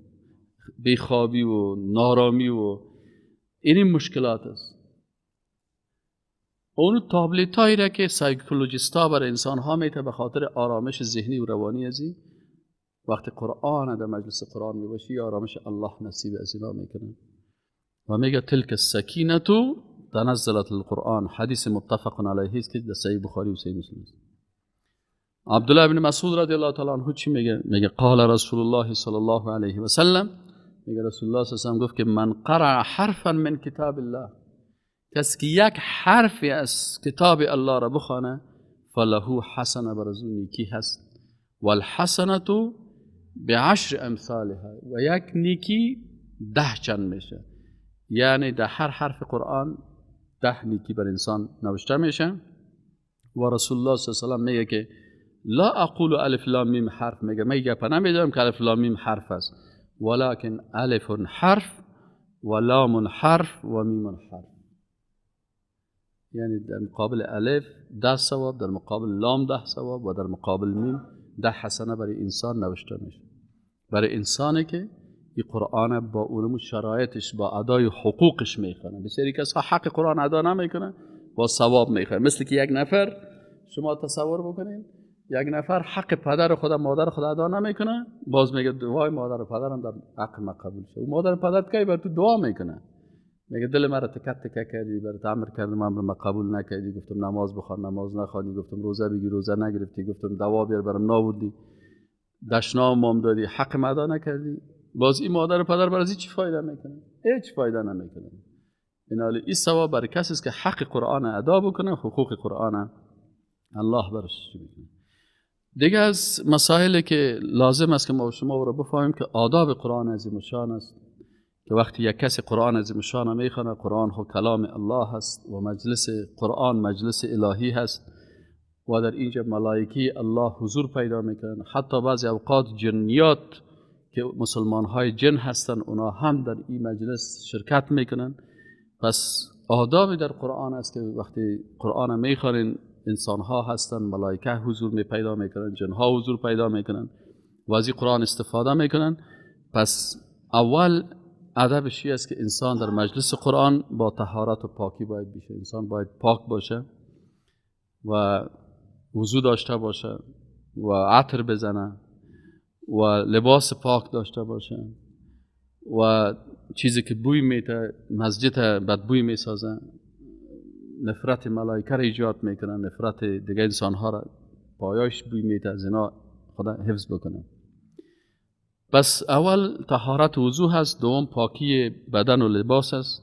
بیخوابی و نارامی و این مشکلات است. اون تابلت هایی را که psychologist ها بر انسان ها میته به خاطر آرامش ذهنی و روانی ازی، وقتی قرآن در مجلس قرآن میباشی آرامش الله نصیب از اینا میکنه و میگه تلک السکینه تنزلت القرآن. حدیث متفق علیه است که در صحیح بخاری و صحیح مسلم است. عبدالله بن مسعود رضی الله تعالی عنه چی میگه؟ میگه قال رسول الله صلی الله علیه و سلم، میگه رسول الله صلی الله علیه و سلم گفت که من قرأ حرفا من کتاب الله، کسی که یک حرفی از کتاب الله را بخوانه، فله حسنه، بر از اون نیکی هست، والحسنه بعشر امثالها، و یک نیکی 10 چند میشه، یعنی در هر حرف قرآن 10 نیکی بر انسان نوشته میشه. و رسول الله صلی الله علیه و سلم میگه که لا اقول الف لام میم حرف، میگه من گپ نمیدونم که الف لام میم حرف است، ولكن الف حرف و لام حرف و میم حرف، یعنی در مقابل الف 10 ثواب، در مقابل لام 10 ثواب و در مقابل میم 10 حسنه برای انسان نوشته میشه. برای انسانی که این قرآن با اونمو شرایطش، با ادای حقوقش میخونه. بسیاری کسا حق قرآن ادا نمیکنه، با ثواب میخونه. مثل که یک نفر شما تصور بکنین یک نفر حق پدر خود مادر خود ادا نمیکنه، باز میگه دعای مادر و پدرم در حق ما قبول شه. مادر و پدرت کی بر تو دعا میکنه؟ میگه دل مرا تکه تکه کردی، برات امر کردم امر ما قبول نکردی، گفتم نماز بخوان نماز نخوانی، گفتم روزه بگیر روزه نگرفتی، گفتم دوا بیار برام ناوردی، دشنام مام دادی، حق ما ادا نکردی. باز این مادر و پدر برای چی فایده میکنه؟ هیچ فایده نمیکنه. این حال این ثواب برای کسی است که حق قرآن ادا بکنه، حقوق قرآن الله برش میکنه. دیگه از مسائلی که لازم است که ما شما رو بفهمیم که آداب قرآن عظیم شان است، که وقتی یک کسی قرآن عظیم شان میخونه، قرآن خو کلام الله هست و مجلس قرآن مجلس الهی هست و در اینجا ملائکه الله حضور پیدا میکنن. حتی بعضی اوقات جنیات که مسلمان های جن هستن اونا هم در این مجلس شرکت میکنن. پس آدابی در قرآن است که وقتی قرآن میخوانین انسان ها هستن، ملائکه حضور می پیدا میکنن، جن ها حضور پیدا میکنن و از این قرآن استفاده میکنن. پس اول ادبش است که انسان در مجلس قرآن با طهارت و پاکی باید بشه. انسان باید پاک باشه و وضو داشته باشه و عطر بزنه و لباس پاک داشته باشه و چیزی که بوی میته مسجد بدبوی میسازه، نفرت ملائکه را ایجاد میکنه، نفرت دیگه انسان ها را پایاش بوی میته، از اینا خدا حفظ بکنه. پس اول طهارت وضو هست، دوم پاکی بدن و لباس هست،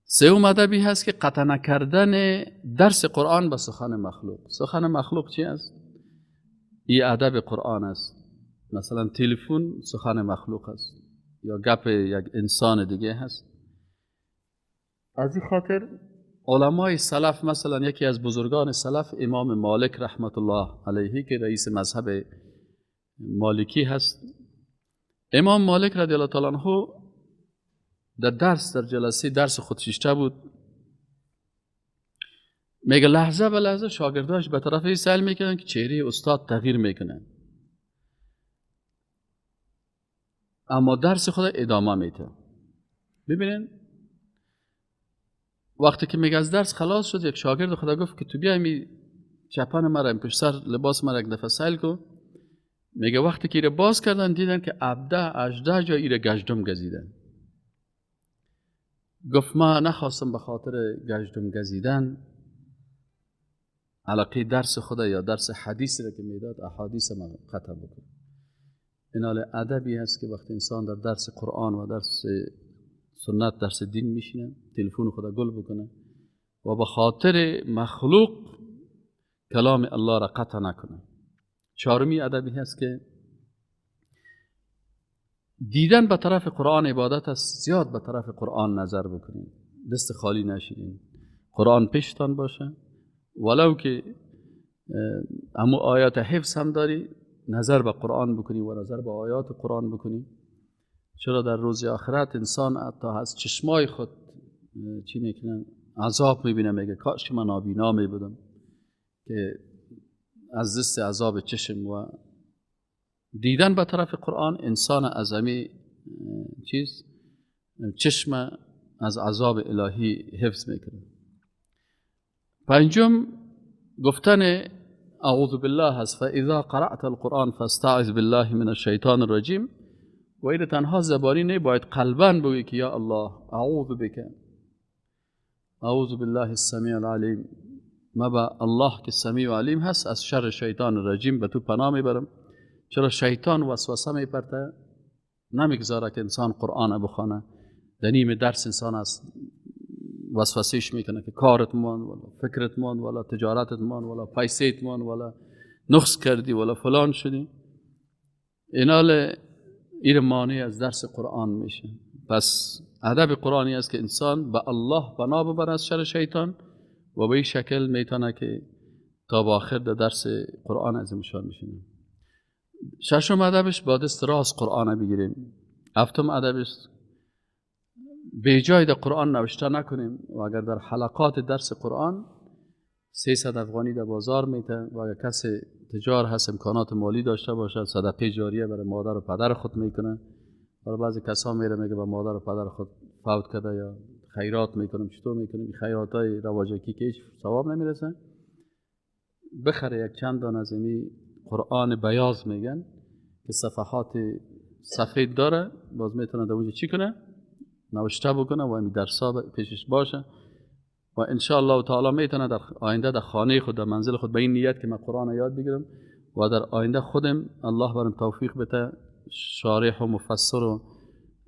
سوم ادبی هست که قطع نکردن درس قرآن به سخن مخلوق. سخن مخلوق چی است؟ این ادب قرآن است. مثلا تلفن سخن مخلوق است یا گپ یک انسان دیگه هست. از این خاطر علمای سلف، مثلا یکی از بزرگان سلف امام مالک رحمت الله علیه که رئیس مذهب مالکی هست، امام مالک رضی الله تعالی عنه در درس، در جلسه درس خود شیشته بود، میگه لحظه به لحظه شاگرداش به طرف سیل میکنن که چهره استاد تغییر میکنه، اما درس خود ادامه میده. ببینین وقتی که میگه از درس خلاص شد، یک شاگرد خدا گفت که تو بیای می چپن مرا پشت سر لباس مرا یک دفعه سیل کن. میگه وقتی که ایره باز کردن دیدن که 17 18 جا ایره گشتم گزیدن. گفت ما نخواستم به خاطر گشتم گزیدن علاقه درس خدا یا درس حدیث را که میداد احادیث ما قطع بکنم. این حال ادبی هست که وقتی انسان در درس قرآن و درس سنت درس دین میشینه، تلفن خدا گل بکنه و به خاطر مخلوق کلام الله را قطع نکنه. چهارمی ادبی هست که دیدن به طرف قرآن عبادت است. زیاد به طرف قرآن نظر بکنین، دست خالی نشینین، قرآن پیشتان باشه، ولو که امو آیات حفظ هم داری نظر به قرآن بکنی و نظر به آیات قرآن بکنی. چرا در روز آخرت انسان حتی از چشمای خود چی میکنن؟ عذاب میبینه، میگه کاش که من نابینا میبودم که از دست عذاب چشم. و دیدن به طرف قرآن انسان از امی چیز چشم از عذاب الهی حفظ میکنه. پنجم گفتن اعوذ بالله هست، فاذا قرأت القرآن فاستعذ بالله من الشیطان الرجیم. و این تنها زبانی نه، باید قلباً بگویی که یا الله اعوذ بک، اعوذ بالله السمیع العلیم، ما با الله که سمیع و علیم هست از شر شیطان رجیم به تو پناه میبرم. چرا شیطان وسوسه میپرته، نمیگذاره که انسان قرآن بخوانه. در نیم درس انسان از وسوسهش میکنه که کارت مان ولا فکرت مان ولا تجارتت مان ولا پیسیت مان ولا نقص کردی ولا فلان شدی. اینال این مانع از درس قرآن میشه. پس ادب قرآنی است که انسان به الله پناه ببره از شر شیطان و به این شکل میتونه که تا به آخر در درس قرآن عظیمشان میشینه. ششم ادبش با دست راست قرآن بگیریم. هفتم ادبش به جای در قرآن نوشته نکنیم و اگر در حلقات درس قرآن 300 افغانی در بازار میته و اگر کسی تجار هست امکانات مالی داشته باشه صدقه جاریه برای مادر و پدر خود میکنه. برای بعضی کسا میره میگه به مادر و پدر خود فوت کرده یا خیرات میکنم، چطور میکنم؟ این خیرات های رواجکی که هیچ ثواب نمیرسه. بخره یک چند دانه از این قرآن بیاض میگن که صفحات سفید داره، باز میتونه در اونجا چی کنه؟ نوشته بکنه و این درسا پیشش باشه و ان شاء الله تعالی میتونه در آینده در خانه خود، در منزل خود، به این نیت که من قرآن یاد بگیرم و در آینده خودم الله برم توفیق بده شارح و مفسر و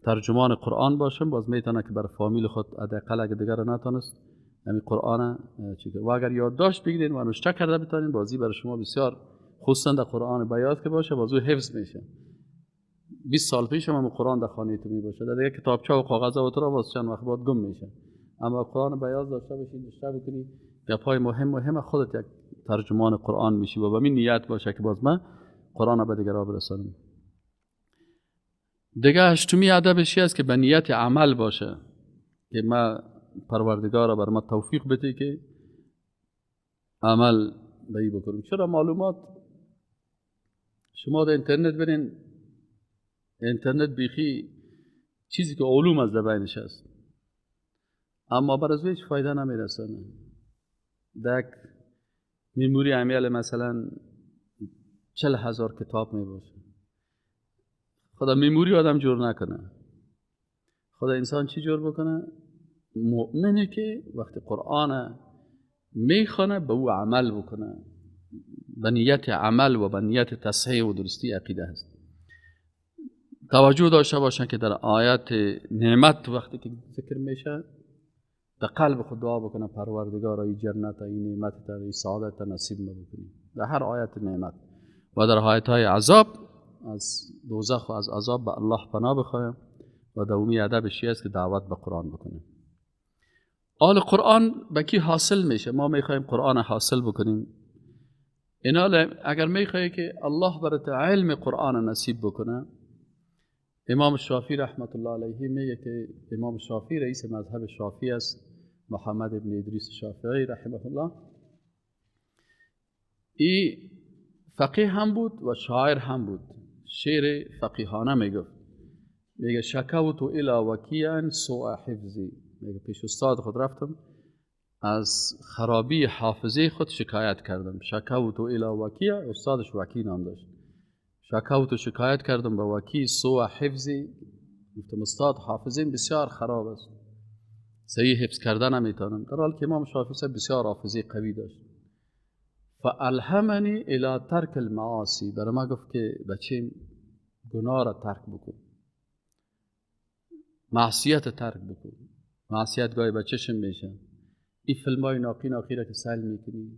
ترجمان قرآن باشم، باز میتونه که بر فامیل خود حداقل اگه دیگر نتونست همین قرآن چی کنه. و اگر یادداشت بگیرین و نوشته کرده بتونین، بازی برای شما بسیار، خصوصا در قرآن بیاد که باشه، بازو حفظ میشه. 20 سال پیش هم قرآن در خانه تو می باشه، در دیگه کتابچه و کاغذ و تو را باز چند وقت بعد گم میشه. اما قرآن بیاض داشته باشی، نوشته بکنی، گپای مهم خودت یک ترجمان قرآن میشی و به این نیت باشه که باز من قرآن به دیگران برسانم. دیگه هشتمی ادبش است که به نیت عمل باشه که ما پروردگار بر ما توفیق بده که عمل به ای بکنیم. چرا معلومات شما در اینترنت برین، اینترنت بیخی چیزی که علوم از در بینش است، اما بر از هیچ فایده نمیرسانه. در یک memory امیال مثلا 40,000 کتاب میباشه، خدا memory آدم جور نکنه. خدا انسان چی جور بکنه؟ مؤمنه که وقتی قرآن میخوانه به او عمل بکنه، به نیت عمل و به نیت تصحیح و درستی عقیده هست. توجه داشته باشن که در آیات نعمت وقتی که ذکر میشه در قلب خود دعا بکنه پروردگارا ای جنت، ای نعمت، ای سعادت نصیب ما بکنی، در هر آیت نعمت. و در آیت های عذاب از دوزخ و از عذاب به الله پناه بخوایم. و دومی ادبش است که دعوت به قرآن بکنه. آل قرآن به کی حاصل میشه؟ ما میخوایم قرآن حاصل بکنیم. اینا اگر میخوای که الله برات علم قرآن نصیب بکنه، امام شافعی رحمت الله علیه میگه که امام شافعی رئیس مذهب شافعی است، محمد ابن ادریس شافعی رحمه الله، ای فقیه هم بود و شاعر هم بود، شعر فقیهانه میگفت. میگه شکوت الی وکیع سوء حفظی، میگه پیش استاد خود رفتم از خرابی حافظه خود شکایت کردم. شکوت الی وکیع، استادش وکیع نام داشت. شکوت و شکایت کردم به وکیع سوء حفظی، گفتم استاد حافظیم بسیار خراب است، صحیح حفظ کردن نمیتونم. در حال که امام شافعی بسیار حافظه قوی داشت. فالهمنی الی ترک المعاصی، برای ما گفت که بچیم گناه را ترک بکن، معصیت ترک بکن. معصیت گاهی به چشم میشه، این فیلم های ناقی ناقی را که سیل میکنی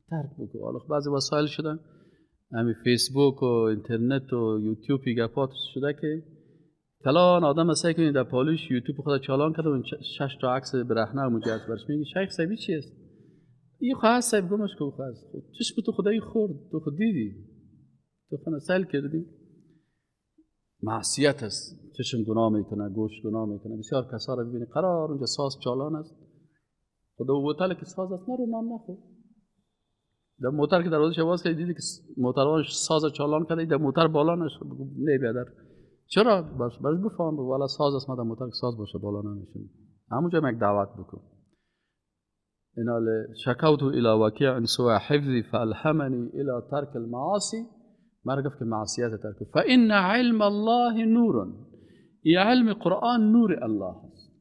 ترک بکن. حالا بعضی وسایل شدن، همین فیسبوک و اینترنت و یوتیوب گپات شده که کلان آدم سعی کنید در پالوش یوتیوب خود چالان کرده و 6 تا عکس برهنه و مجهز برش میگه شیخ صاحبی چی است؟ این خواه صاحب گمش که خواه چشم تو خدایی خورد، تو خود دیدی، تو خود سیل کردی. معصیت است، چشم گناه میکنه، گوش گناه میکنه. بسیار کسا را ببینی قرار اونجا ساز چالان است، خدا هتل که ساز است نرو نام نخور. در موتر که دروازه‌اش باز کردی دیدی که موتروانش ساز چالان کرده، در موتر بالا نشد، نه بیادر چرا؟ باش برش بفهم بگو والا ساز است، ما در موتر که ساز باشه بالا نمیشیم. همونجا یک دعوت بکن. اینا شکوت الی وکیع سوء حفظی فالهمنی الی ترک المعاصی، مرا گفت که معصیت ترک. فان علم الله نور، ای علم قرآن نور الله است،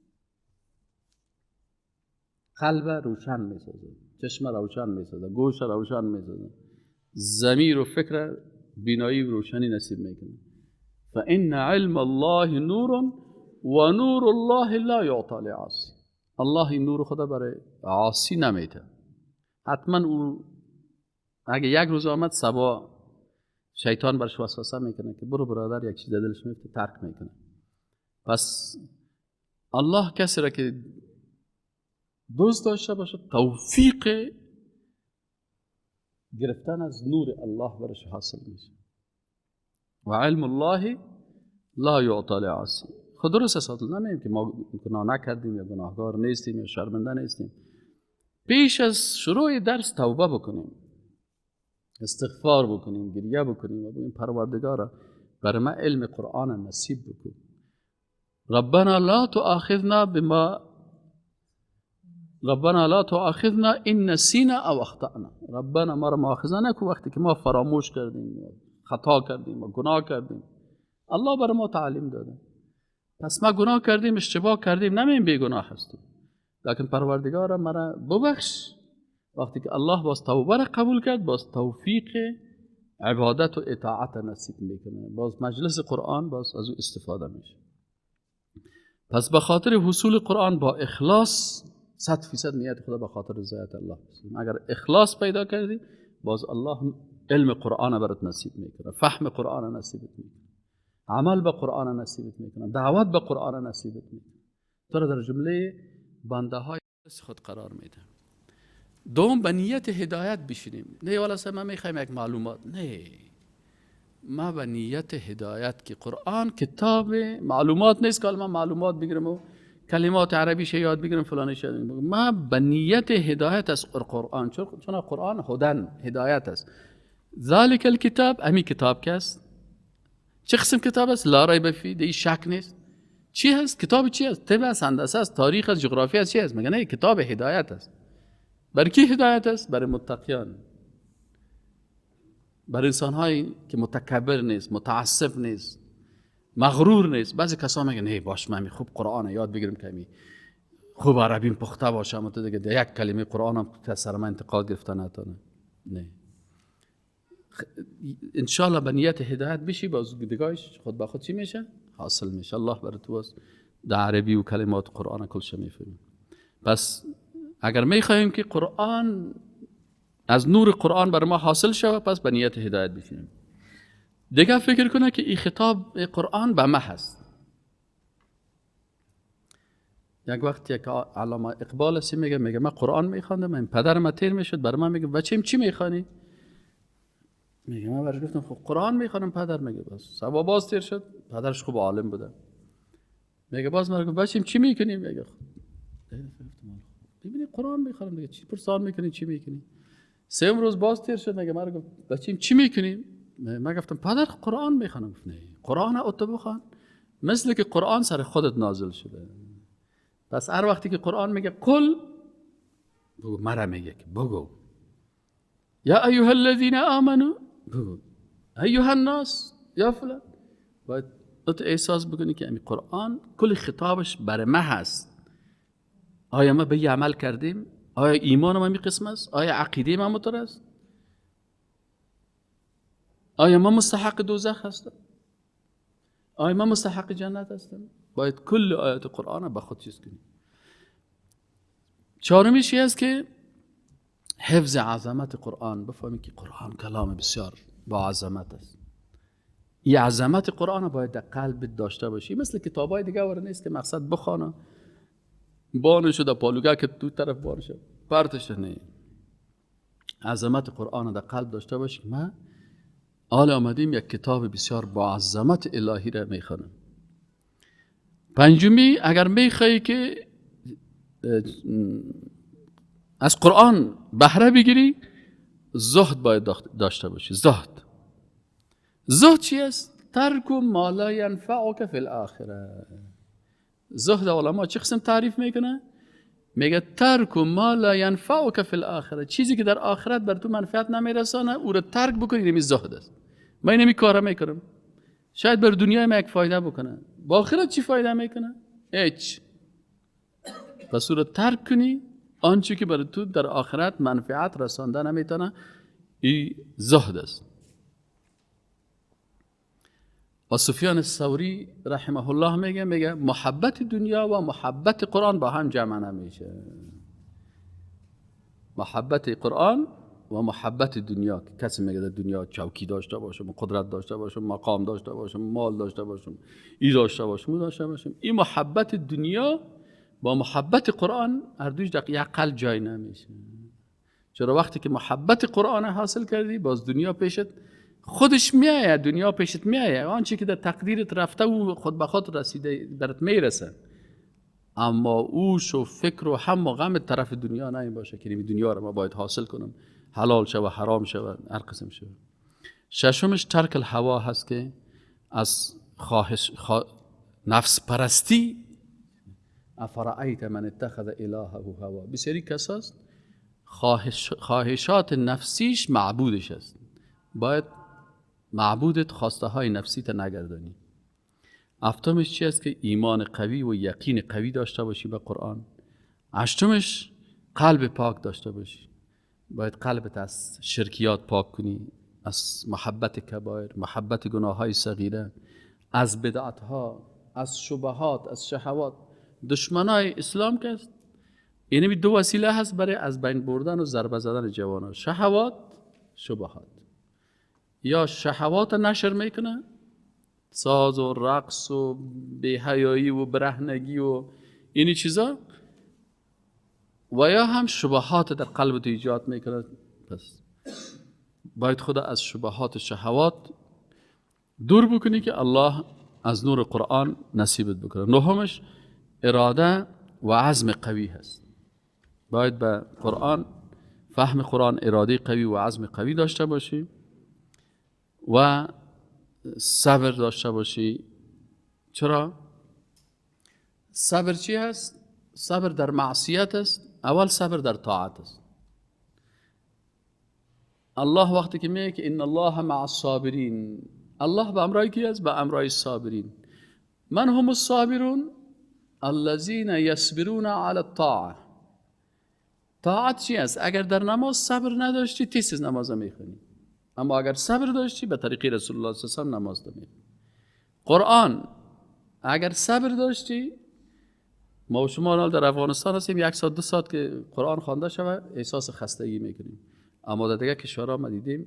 قلب روشن میسازه، چشم روشن میسازه، گوش روشن میسازه، ضمیر و فکر بینایی و روشنی نصیب میکنه. فان علم الله نور و نور الله لا یعطی لعاصی، الله این نور خدا برای عاصی نمیده. حتما او اگه یک روز آمد صبا شیطان برش وسوسه میکنه که برو برادر یک چیز دلش میفته ترک میکنه. پس الله کسی را که دوست داشته باشه توفیق گرفتن از نور الله برش حاصل میشه. و علم الله لا یعطی لعاصی. خود درست است، نمیگیم که ما گناه نکردیم یا گناهکار نیستیم یا شرمنده نیستیم. پیش از شروع درس توبه بکنیم، استغفار بکنیم، گریه بکنیم و بگیم پروردگارا برای ما علم قرآن نصیب بکن. ربنا لا تؤاخذنا بما ربنا لا تؤاخذنا ان نسینا او اخطأنا. ربنا ما را مؤاخذه نکن وقتی که ما فراموش کردیم، خطا کردیم و گناه کردیم. الله بر ما تعلیم داده. پس ما گناه کردیم، اشتباه کردیم، نمیم بیگناه هستیم، لکن پروردگار مرا ببخش. وقتی که الله باز توبه را قبول کرد، باز توفیق عبادت و اطاعت نصیب میکنه، باز مجلس قرآن باز از او استفاده میشه. پس به خاطر حصول قرآن با اخلاص 100% نیت خدا به خاطر رضایت الله. اگر اخلاص پیدا کردی، باز الله علم قرآن برات نصیب میکنه، فهم قرآن نصیبت میکنه، عمل به قرآن نصیبت میکنه، دعوت به قرآن نصیبت میکنه، تو را در جمله بنده های خود قرار میده. دوم، به نیت هدایت بشینیم. نه والا ما میخوایم یک معلومات، نه، ما به نیت هدایت که قرآن کتاب معلومات نیست که ما معلومات بگیرم و کلمات عربیش یاد بگیرم فلانش یاد بگیرم. ما به نیت هدایت از قرآن، چون قرآن هدن هدایت است. ذالک الکتاب، امی کتاب که است، چه قسم کتاب است؟ لا ریب فیه، دی شک نیست. چی هست؟ کتاب چی است؟ طب است، هندسه است، تاریخ است، جغرافی است، چی است؟ مگه نه کتاب هدایت است. برای کی هدایت است؟ برای متقیان، برای انسان‌هایی که متکبر نیست، متعصب نیست، مغرور نیست. بعضی کسا میگن نه باش من خوب قرآن یاد بگیرم کمی خوب عربیم پخته باشم، تو دیگه یک کلمه قرآن هم سر من انتقاد گرفته نتونه. نه، انشالله به نیت هدایت بشی، باز دیگهش خود به خود چی میشه؟ حاصل میشه. الله برای تو باز در عربی و کلمات قرآن کلش میفهمی. پس اگر میخواهیم که قرآن از نور قرآن بر ما حاصل شود، پس به نیت هدایت بشینیم. دیگه فکر کنه که این خطاب قرآن به ما هست. یک وقت یک علامه اقبال سی میگه من قرآن میخواندم، این پدر ما تیر میشد، برای من میگه بچیم چی میخوانی؟ میگه من برش گفتم خب قرآن میخوانم پدر. میگه بس سبا باز تیر شد، پدرش خوب عالم بوده. میگه باز من گفت بچیم چی میکنی؟ میگه خب ببینی قرآن میخوانم دیگه، چی پرسان میکنی چی میکنی؟ سوم روز باز تیر شد، میگه من گفت بچیم چی میکنی؟ من گفتم پدر قرآن میخوانم. گفت نه، قرآن اتو بخوان، مثل که قرآن سر خودت نازل شده. پس هر وقتی که قرآن میگه قل، بگو مرا میگه که بگو یا ایها الذین آمنو، بگو ایها الناس یا فلان. باید تو احساس بکنی که امی قرآن کل خطابش برای ما هست. آیا ما به عمل کردیم؟ آیا ایمان ما می قسم است؟ آیا عقیده ما مطر است؟ آیا ما مستحق دوزخ هستم؟ آیا ما مستحق جنت هستم؟ باید کل آیات قرآن به خود چیز کنیم. چهارمیش است که حفظ عظمت قرآن. بفهمیم که قرآن کلام بسیار با عظمت است. این عظمت قرآن باید در قلب داشته باشی. مثل کتابای دیگه وارد نیست که مقصد بخوانه بانه شده پالوگه که دو طرف بانه شده پرتش. نه، عظمت قرآن در قلب داشته باشی. ما حال آمدیم یک کتاب بسیار با عظمت الهی را میخوانم. پنجمی، اگر میخوایی که از قرآن بهره بگیری، زهد باید داشته باشی. زهد، زهد چی است؟ ترک ما لا ینفعک فی الاخره. زهد علما چه قسم تعریف میکنه؟ میگه ترک ما لا ینفعک فی الاخره، چیزی که در آخرت بر تو منفعت نمیرسانه او را ترک بکنی، اینمی زهد است. من اینمی کارا میکنم، شاید بر دنیای ما یک فایده بکنه، با آخرت چی فایده میکنه؟ هیچ. پس او را ترک کنی، آنچه که بر تو در آخرت منفعت رسانده نمیتونه، این زهد است. و سفیان الثوری رحمه الله میگه محبت دنیا و محبت قرآن با هم جمع نمیشه. محبت قرآن و محبت دنیا، کسی میگه در دنیا چوکی داشته باشم، قدرت داشته باشم، مقام داشته باشم، مال داشته باشم، ای داشته باشم، او داشته باشم، این محبت دنیا با محبت قرآن هر دوش در یک قلب جای نمیشه. چرا؟ وقتی که محبت قرآن حاصل کردی، باز دنیا پیشت خودش میآید، دنیا پیشت میآید، آنچه که در تقدیرت رفته او خود به خود رسیده درت میرسه. اما اوش و فکر و هم و غم طرف دنیا نه باشه که این دنیا رو ما باید حاصل کنم، حلال شه و حرام شه و هر قسم شه. ششمش ترک الهوا هست که از خواهش نفس پرستی افرأیت من اتخذ الهه هوا. بسیاری کساست خواهشات نفسیش معبودش است. باید معبودت خواسته های نفسی تا نگردانی. هفتمش چی است؟ که ایمان قوی و یقین قوی داشته باشی به قرآن. هشتمش قلب پاک داشته باشی. باید قلبت از شرکیات پاک کنی، از محبت کبایر، محبت گناه های صغیره، از بدعت ها، از شبهات، از شهوات. دشمنای اسلام که است، اینمی دو وسیله هست برای از بین بردن و ضربه زدن جوانان: شهوات، شبهات. یا شهوات نشر میکنه، ساز و رقص و بی‌حیایی و برهنگی و اینی چیزا، و یا هم شبهات در قلب تو ایجاد میکنه. پس باید خدا از شبهات و شهوات دور بکنی که الله از نور قرآن نصیبت بکنه. نهمش اراده و عزم قوی هست. باید به قرآن، فهم قرآن، اراده قوی و عزم قوی داشته باشی و صبر داشته باشی. چرا؟ صبر چی هست؟ صبر در معصیت است. اول صبر در طاعت است. الله وقتی که میگه که ان الله مع الصابرین، الله به امرای کی است؟ به امرای صابرین. من هم الصابرون؟ الذین یصبرون علی الطاعه. طاعت چی است؟ اگر در نماز صبر نداشتی تیز نماز میخونی، اما اگر صبر داشتی به طریق رسول الله صلی الله علیه و آله نماز میخونی. قرآن اگر صبر داشتی، ما و شما در افغانستان هستیم، 1 ساعت 2 ساعت که قرآن خوانده شود احساس خستگی میکنیم، اما در دیگه کشورها ما دیدیم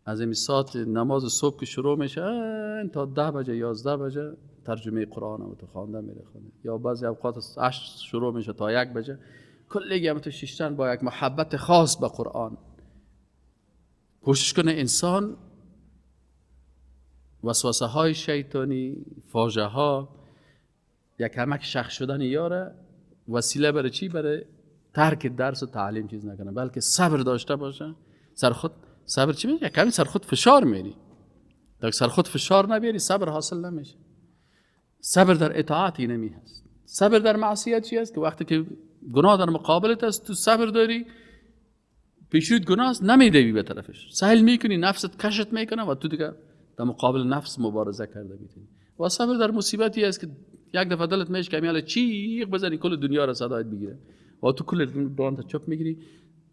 از این ساعت نماز صبح که شروع میشه تا 10 بجه 11 بجه ترجمه قرآن هم تو خوانده میره خونده، یا بعضی اوقات 8 شروع میشه تا 1 بجه، کلی هم تو شیشتن با یک محبت خاص به قرآن. کوشش کنه انسان وسوسه های شیطانی، فاجعه ها، یک کمک شخص شدن یاره وسیله برای چی؟ برای ترک درس و تعلیم چیز نکنه، بلکه صبر داشته باشه. سر خود صبر چی میگه؟ کمی سر خود فشار میری، تا سر خود فشار نبیاری صبر حاصل نمیشه. صبر در اطاعت اینمی هست. صبر در معصیت چی هست؟ که وقتی که گناه در مقابلت است تو صبر داری، پیشروت گناه است نمیدوی به طرفش، سهل میکنی، نفست کشت میکنه و تو دیگه در مقابل نفس مبارزه کرده میتونی. و صبر در مصیبتی است که یک دفعه دلت میشه که میاله چیغ بزنی کل دنیا را صدایت بگیره و تو کل دانت چپ میگیری،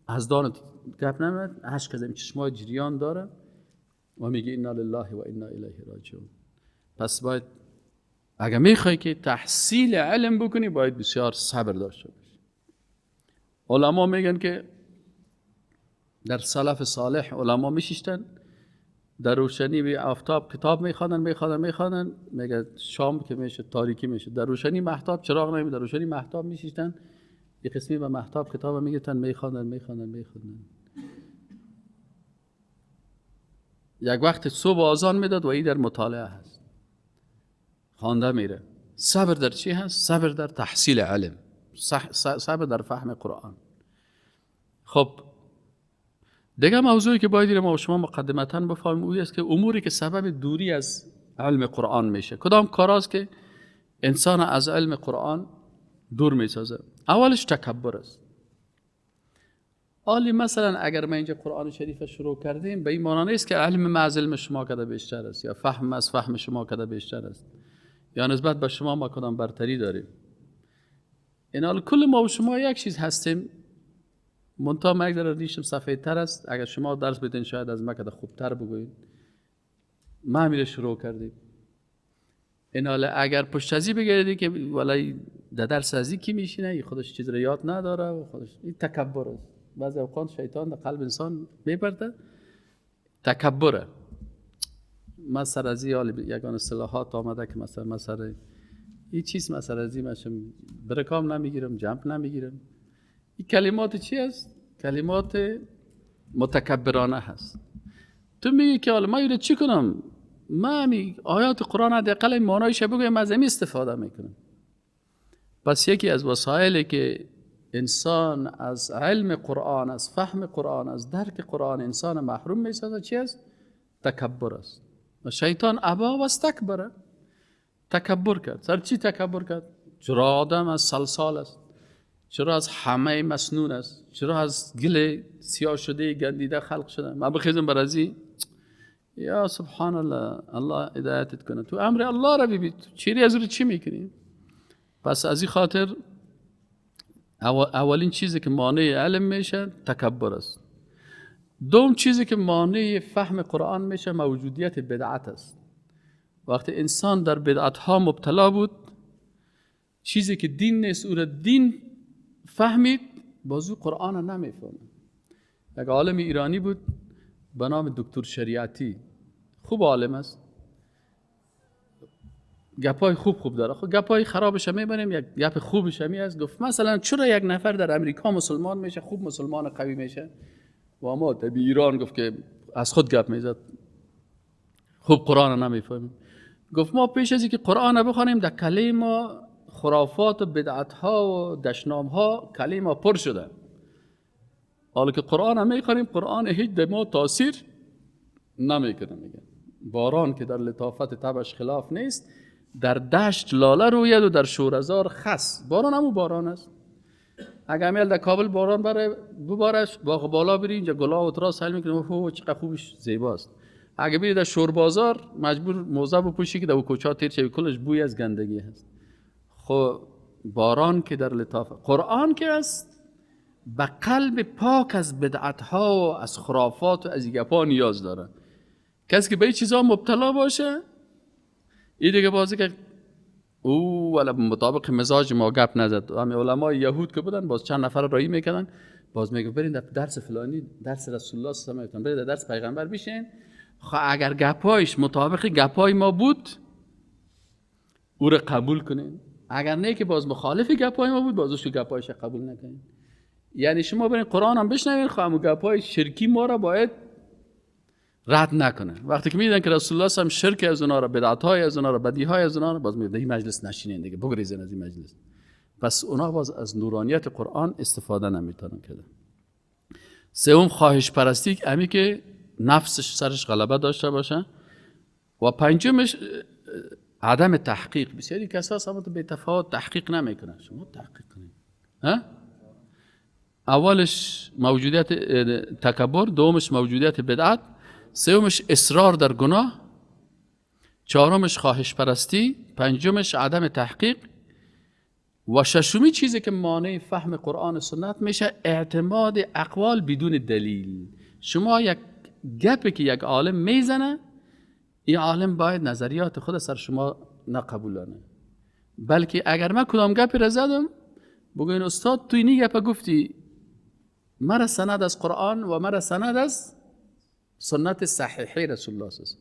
از دانت گپ نمیاد، اشک از چشمای جریان داره و میگه انا لله و انا الیه راجعون. پس باید اگر میخوای که تحصیل علم بکنی باید بسیار صبر داشته باشی. علما میگن که در سلف صالح علما میشیشتن در روشنی به آفتاب کتاب میخوادن، میگه شام که میشه تاریکی میشه، در روشنی مهتاب چراغ نمی، در روشنی مهتاب میشیشتن، یه قسمی به مهتاب کتاب میگفتن، میخواندن. یک وقت صبح آذان میداد و این در مطالعه هست، خوانده میره. صبر در چی هست؟ صبر در تحصیل علم، صبر در فهم قرآن. خب دیگه موضوعی که باید ما شما مقدمتاً بفهمیم اوی است که اموری که سبب دوری از علم قرآن میشه، کدام کاراست که انسان از علم قرآن دور میسازه؟ اولش تکبر است. آلی مثلا اگر ما اینجا قرآن شریف شروع کردیم به این معنی نیست که علم ما از علم شما کده بیشتر است، یا فهم از فهم شما کده بیشتر است، یا نسبت به شما ما کدام برتری داریم. این حال کل ما و شما یک چیز هستیم، منتها من یک ذره ریشم سفیدتر است، اگر شما درس بدین شاید از ما کده خوبتر بگویید. ما همیره شروع کردیم. این حال اگر پشت ازی بگردی که ولای در درس ازی کی میشینه، خودش چیز رو یاد نداره و خودش، این تکبر است. بعضی اوقات شیطان در قلب انسان میپرده، تکبره. من سر ازی یگان اصطلاحات آمده که مثلا من سر این چیز مثلا ازی مشم برکام نمیگیرم، جمپ نمیگیرم. این کلمات چی است؟ کلمات متکبرانه هست. تو میگی که حالا من اینو چی کنم؟ من آیات قرآن حداقل معنایش بگویم، از این استفاده میکنم. پس یکی از وسایلی که انسان از علم قرآن، از فهم قرآن، از درک قرآن انسان محروم میسازه چی است؟ تکبر است. و شیطان ابا و استکبره، تکبر کرد. سر چی تکبر کرد؟ چرا آدم از صلصال است؟ چرا از حمأ مسنون است؟ چرا از گل سیاه شده گندیده خلق شده؟ من بخیزم بر ازی؟ یا سبحان الله، الله هدایتت کنه. تو امر الله را ببین، چیری از رو چی میکنی؟ پس از این خاطر اولین چیزی که مانع علم میشه تکبر است. دوم چیزی که مانع فهم قرآن میشه موجودیت بدعت است. وقتی انسان در بدعت ها مبتلا بود، چیزی که دین نیست او را دین فهمید، بازو قرآن را نمیفهمه. یک عالم ایرانی بود به نام دکتر شریعتی، خوب عالم است، گپای خوب خوب داره، خب گپای خرابش هم میبریم، یک گپ خوبش هم است. گفت مثلا چرا یک نفر در امریکا مسلمان میشه، خوب مسلمان قوی میشه، و ما در ایران گفت که از خود گپ میزد، خوب قرآن نمیفهمیم. گفت ما پیش از اینکه قرآن بخوانیم در کله ما خرافات و بدعت ها و دشنام ها کله ما پر شده. حالا که قرآن هم میخوانیم، قرآن هیچ در ما تاثیر نمیکنه. میگه باران که در لطافت طبعش خلاف نیست، در دشت لاله روید و در شورزار خس. باران همون باران است. اگر امیل در کابل باران بره ببارش، باغ بالا بری اینجا گلا و تراس حل میکنه، اوه چقدر خوبش زیباست. اگه بری در شوربازار مجبور موزه بپوشی که در کوچه تیر شوی، کلش بوی از گندگی هست. خب باران که در لطافت، قرآن که است به قلب پاک از بدعت ها و از خرافات و از گپا نیاز داره. کسی که به این چیزا مبتلا باشه، این دیگه بازی که او ولی مطابق مزاج ما گپ نزد. همین علمای یهود که بودن باز چند نفر رایی میکردن، باز میگه برین در درس فلانی، درس رسول الله صلی الله علیه و آله، برین در درس پیغمبر بشین. خب اگر گپایش مطابق گپای ما بود او را قبول کنین، اگر نه که باز مخالف گپای ما بود بازش گپایش قبول نکنین. یعنی شما برین قرآن هم بشنوین، خب همون گپای شرکی ما را باید رد نکنه. وقتی که میدیدن که رسول الله هم شرک از اونا را، بدعت های از اونا را، بدی های از اونا را، باز میگه این مجلس نشینین دیگه، بگریزین از این مجلس. پس اونا باز از نورانیت قرآن استفاده نمیتونن کردن. سوم خواهش پرستی، امی که نفسش سرش غلبه داشته باشه. و پنجمش عدم تحقیق. بسیاری کسا هستن به تفاوت تحقیق نمیکنن. شما تحقیق کنید. ها؟ اولش موجودیت تکبر، دومش موجودیت بدعت، سومش اصرار در گناه، چهارمش خواهش پرستی، پنجمش عدم تحقیق، و ششمی چیزی که مانع فهم قرآن و سنت میشه اعتماد اقوال بدون دلیل. شما یک گپی که یک عالم میزنه، این عالم باید نظریات خود سر شما نقبولانه، بلکه اگر من کدام گپی را زدم بگوین استاد تو اینی گپ گفتی، مرا سند از قرآن و مرا سند از سنت صحیحه رسول الله است.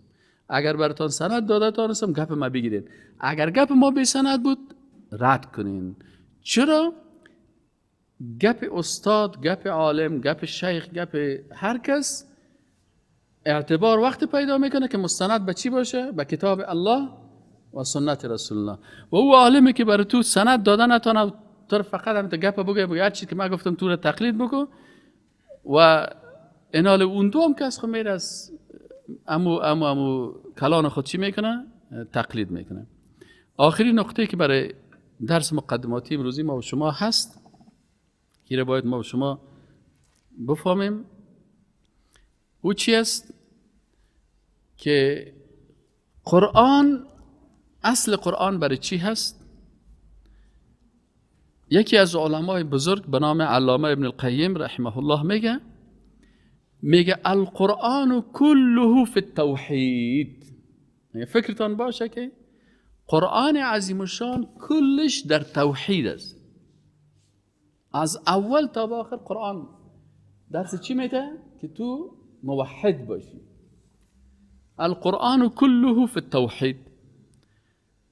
اگر براتون سند داده تانستم گپ ما بگیرین، اگر گپ ما بی سند بود رد کنین. چرا؟ گپ استاد، گپ عالم، گپ شیخ، گپ هر کس اعتبار وقتی پیدا میکنه که مستند به چی باشه؟ به کتاب الله و سنت رسول الله. و او عالمی که برای تو سند داده نتونه، تو فقط هم گپ بگه، بگه هر چی که من گفتم تو رو تقلید بکن. و اینال اون دوم کس خود میره از امو امو امو کلان خود چی میکنه؟ تقلید میکنه. آخرین نقطه که برای درس مقدماتی امروزی ما و شما هست که باید ما و شما بفهمیم، او چی است؟ که قرآن، اصل قرآن برای چی هست؟ یکی از علمای بزرگ به نام علامه ابن القیم رحمه الله میگه القرآن كله فی التوحید. فکرتان باشه که قرآن عظیم الشان کلش در توحید است. از اول تا به آخر قرآن درس چی میده؟ که تو موحد باشی. القرآن كله فی التوحید.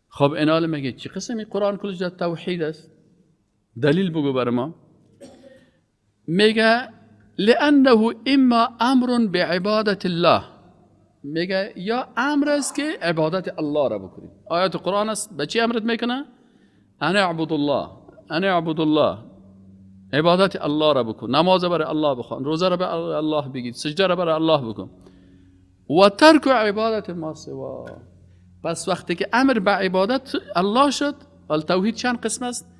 خب اینال میگه چی قسمی قرآن کلش در توحید است؟ دلیل بگو بر ما. میگه لأنه اما امر بعبادت الله، میگه یا امر است که عبادت الله را بکنید. آیات قرآن است به چی امرت میکنه؟ انا اعبد الله، انا اعبد الله، عبادت الله را بکن، نماز برای الله بخوان، روزه را برای الله بگیر، سجده را برای الله بکن. و ترک عبادت ما سوا. پس وقتی که امر به عبادت الله شد، حال توحید چند قسم است؟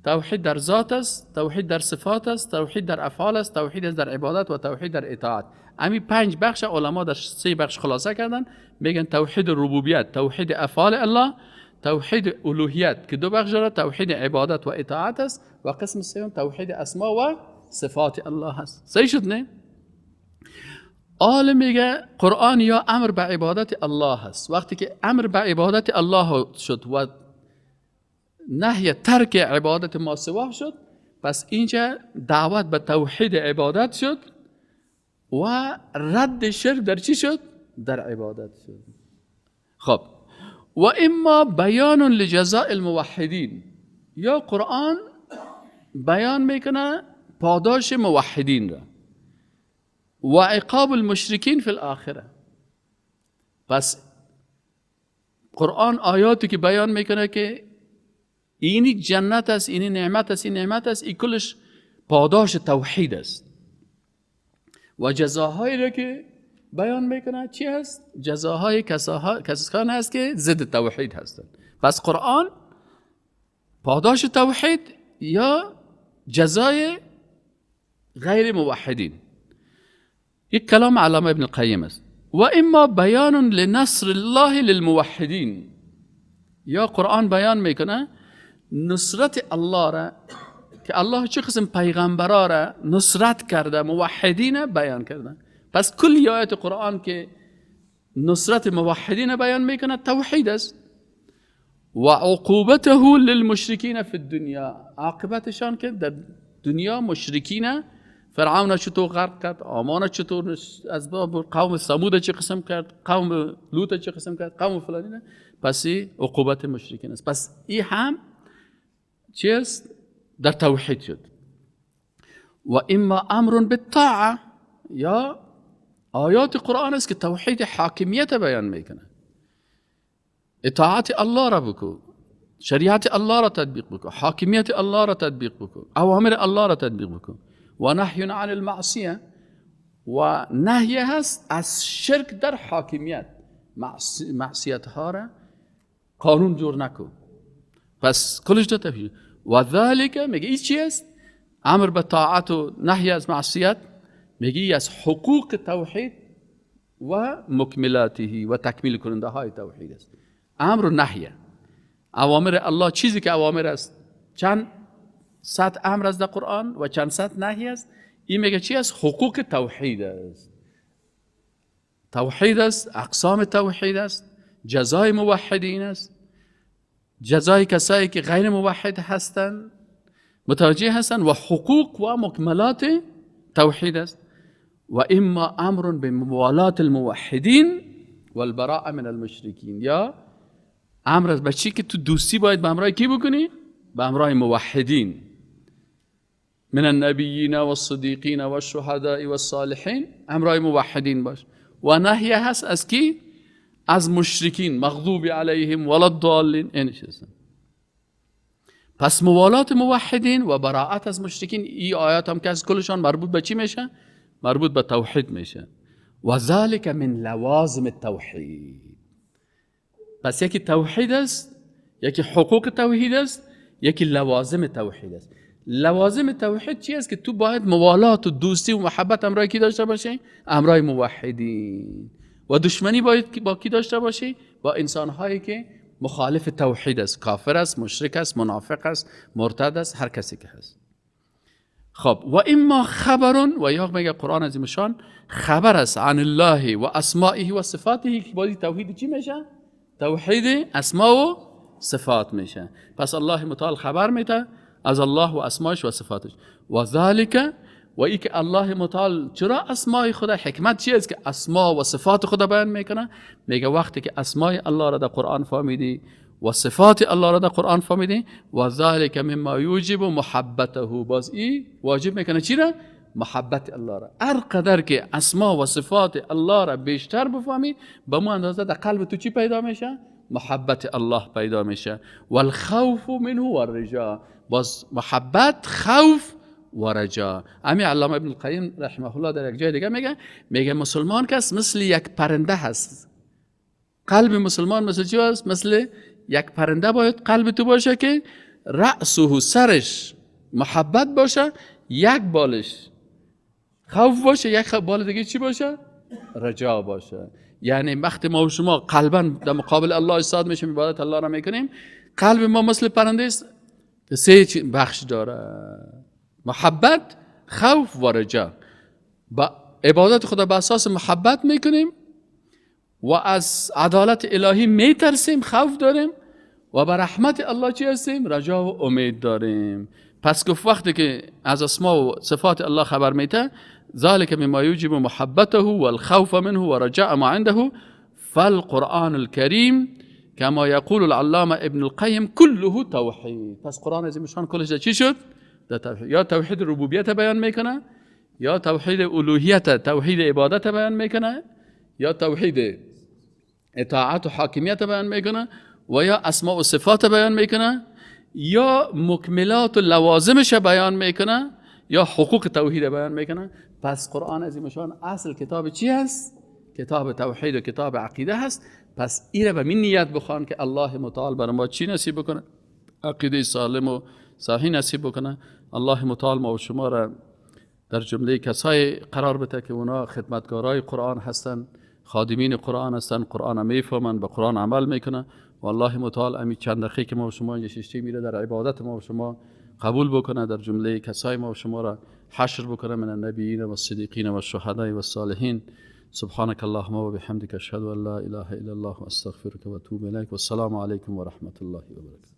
توحید در ذات است، توحید در صفات است، توحید در افعال است، توحید است در عبادت و توحید در اطاعت. همین 5 بخش علما در 3 بخش خلاصه کردن. میگن توحید ربوبیت، توحید افعال الله، توحید الوهیت که 2 بخش داره، توحید عبادت و اطاعت است، و قسم سوم توحید اسما و صفات الله است. صحیح شد نه؟ آل میگه قرآن یا امر به عبادت الله است. وقتی که امر به عبادت الله شد و نهی ترک عبادت ما سواه شد، پس اینجا دعوت به توحید عبادت شد و رد شرک در چی شد؟ در عبادت شد. خب و اما بیان لجزاء الموحدین، یا قرآن بیان میکنه پاداش موحدین را و عقاب المشرکین فی الاخره. پس قرآن آیاتی که بیان میکنه که اینی جنت است، اینی نعمت است، این نعمت است، این کلش پاداش توحید است. و جزاهایی را که بیان میکنه چی هست؟ جزاهای کسان هست که ضد توحید هستند. پس قرآن پاداش توحید یا جزای غیر موحدین. یک کلام علامه ابن القیم است. و اما بیان لنصر الله للموحدین، یا قرآن بیان میکنه نصرت الله را که الله چه قسم پیغمبرا را نصرت کرده، موحدین بیان کرده. پس کل آیات قرآن که نصرت موحدین بیان میکنه توحید است. و عقوبته للمشرکین فی الدنیا، عاقبتشان که در دنیا مشرکین، فرعون چطور غرق کرد، آمان چطور از باب، قوم ثمود چه قسم کرد، قوم لوط چه قسم کرد، قوم فلانی. پس عقوبت مشرکین است. پس این هم چی است؟ در توحید شد. و اما امر بالطاعه، یا آیات قرآن است که توحید حاکمیت بیان میکنه، اطاعت الله را بکو، شریعت الله را تطبیق بکو، حاکمیت الله را تطبیق بکو، اوامر الله را تطبیق بکو. و نهی عن المعصیه، و نهی هست از شرک در حاکمیت، معصیت ها را قانون جور نکن. پس کلش دو توحید. و ذالک میگه این چی است؟ امر به طاعت و نهی از معصیت، میگه از حقوق توحید و مکملاته و تکمیل کننده های توحید است. امر و نهی، اوامر الله، چیزی که اوامر است، چند صد امر است در قرآن و چند صد نهی است. این میگه چی است؟ حقوق توحید است. توحید است، اقسام توحید است، جزای موحدین است، جزای کسایی که غیر موحد هستند متوجه هستند، و حقوق و مکملات توحید است. و اما امر بموالات الموحدین والبراء من المشرکین، یا امر است به چی که تو دوستی باید به همراه کی بکنی؟ به همراه موحدین، من النبیین والصدیقین والشهداء والصالحین، همراه موحدین باش. و نهی هست از کی؟ از مشرکین، مغضوب علیهم ولا الضالین. این چیزا. پس موالات موحدین و براءت از مشرکین، این آیات هم که از کلشان مربوط به چی میشه؟ مربوط به توحید میشه. و ذلك من لوازم التوحید. پس یکی توحید است، یکی حقوق توحید است، یکی لوازم توحید است. لوازم توحید چی است؟ که تو باید موالات و دوستی و محبت همراه کی داشته باشی؟ همراه موحدین. و دشمنی باید با کی داشته باشی؟ با انسانهایی که مخالف توحید است، کافر است، مشرک است، منافق است، مرتد است، هر کسی که هست. خب و اما خبر، و یا میگه قرآن عظیم خبر است عن الله و اسمائه و صفاته، که بازی توحید چی میشه؟ توحید اسما و صفات میشه. پس الله متعال خبر میده از الله و اسمایش و صفاتش. و ذالک، و ای که الله متعال چرا اسمای خدا، حکمت چی است که اسما و صفات خدا بیان میکنه؟ میگه وقتی که اسمای الله را در قرآن فهمیدی و صفات الله را در قرآن فهمیدی، و ذالک مما یوجب محبته، باز ای واجب میکنه چی را؟ محبت الله را. هر قدر که اسما و صفات الله را بیشتر بفهمی، به مو اندازه در قلب تو چی پیدا میشه؟ محبت الله پیدا میشه. والخوف منه والرجاء، باز محبت، خوف و رجا. امی علامه ابن القیم رحمه الله در یک جای دیگه میگه مسلمان کس مثل یک پرنده هست. قلب مسلمان مثل چی هست؟ مثل یک پرنده باید قلب تو باشه که رأسه سرش محبت باشه، یک بالش خوف باشه، یک بال دیگه چی باشه؟ رجا باشه. یعنی وقتی ما و شما قلبا در مقابل الله ایستاد میشیم، عبادت الله را میکنیم، قلب ما مثل پرنده است، سه بخش داره: محبت، خوف و رجا. با عبادت خدا به اساس محبت میکنیم و از عدالت الهی میترسیم، خوف داریم، و به رحمت الله چی هستیم؟ رجا و امید داریم. پس گفت وقتی که از اسما و صفات الله خبر میته، ذلك مما يوجب محبته والخوف منه ورجاء ما عنده، فالقرآن الكريم كما يقول العلامه ابن القیم كله توحید. پس قرآن عظیم کلش چی شد؟ در توحید. یا توحید ربوبیت بیان میکنه، یا توحید الوهیت، توحید عبادت بیان میکنه، یا توحید اطاعت و حاکمیت بیان میکنه، و یا اسماء و صفات بیان میکنه، یا مکملات و لوازمش بیان میکنه، یا حقوق توحید بیان میکنه. پس قرآن عظیم شان اصل کتاب چی هست؟ کتاب توحید و کتاب عقیده هست. پس ایره به من نیت بخوان که الله متعال بر ما چی نصیب بکنه؟ عقیده سالم و صحیح نصیب بکنه. الله متعال ما و شما را در جمله کسای قرار بده که اونا خدمتگارای قرآن هستن، خادمین قرآن هستن، قرآن میفهمن، به قرآن عمل میکنن. و الله متعال امی چند دقیقه که ما و شما اینجا ششتیم میره در عبادت ما و شما قبول بکنه، در جمله کسای ما و شما را حشر بکنه من النبیین و الصدیقین و الشهداء و الصالحین. سبحانك اللهم وبحمدك اشهد ان لا اله الا الله واستغفرك واتوب اليك. والسلام عليكم ورحمة الله وبركاته.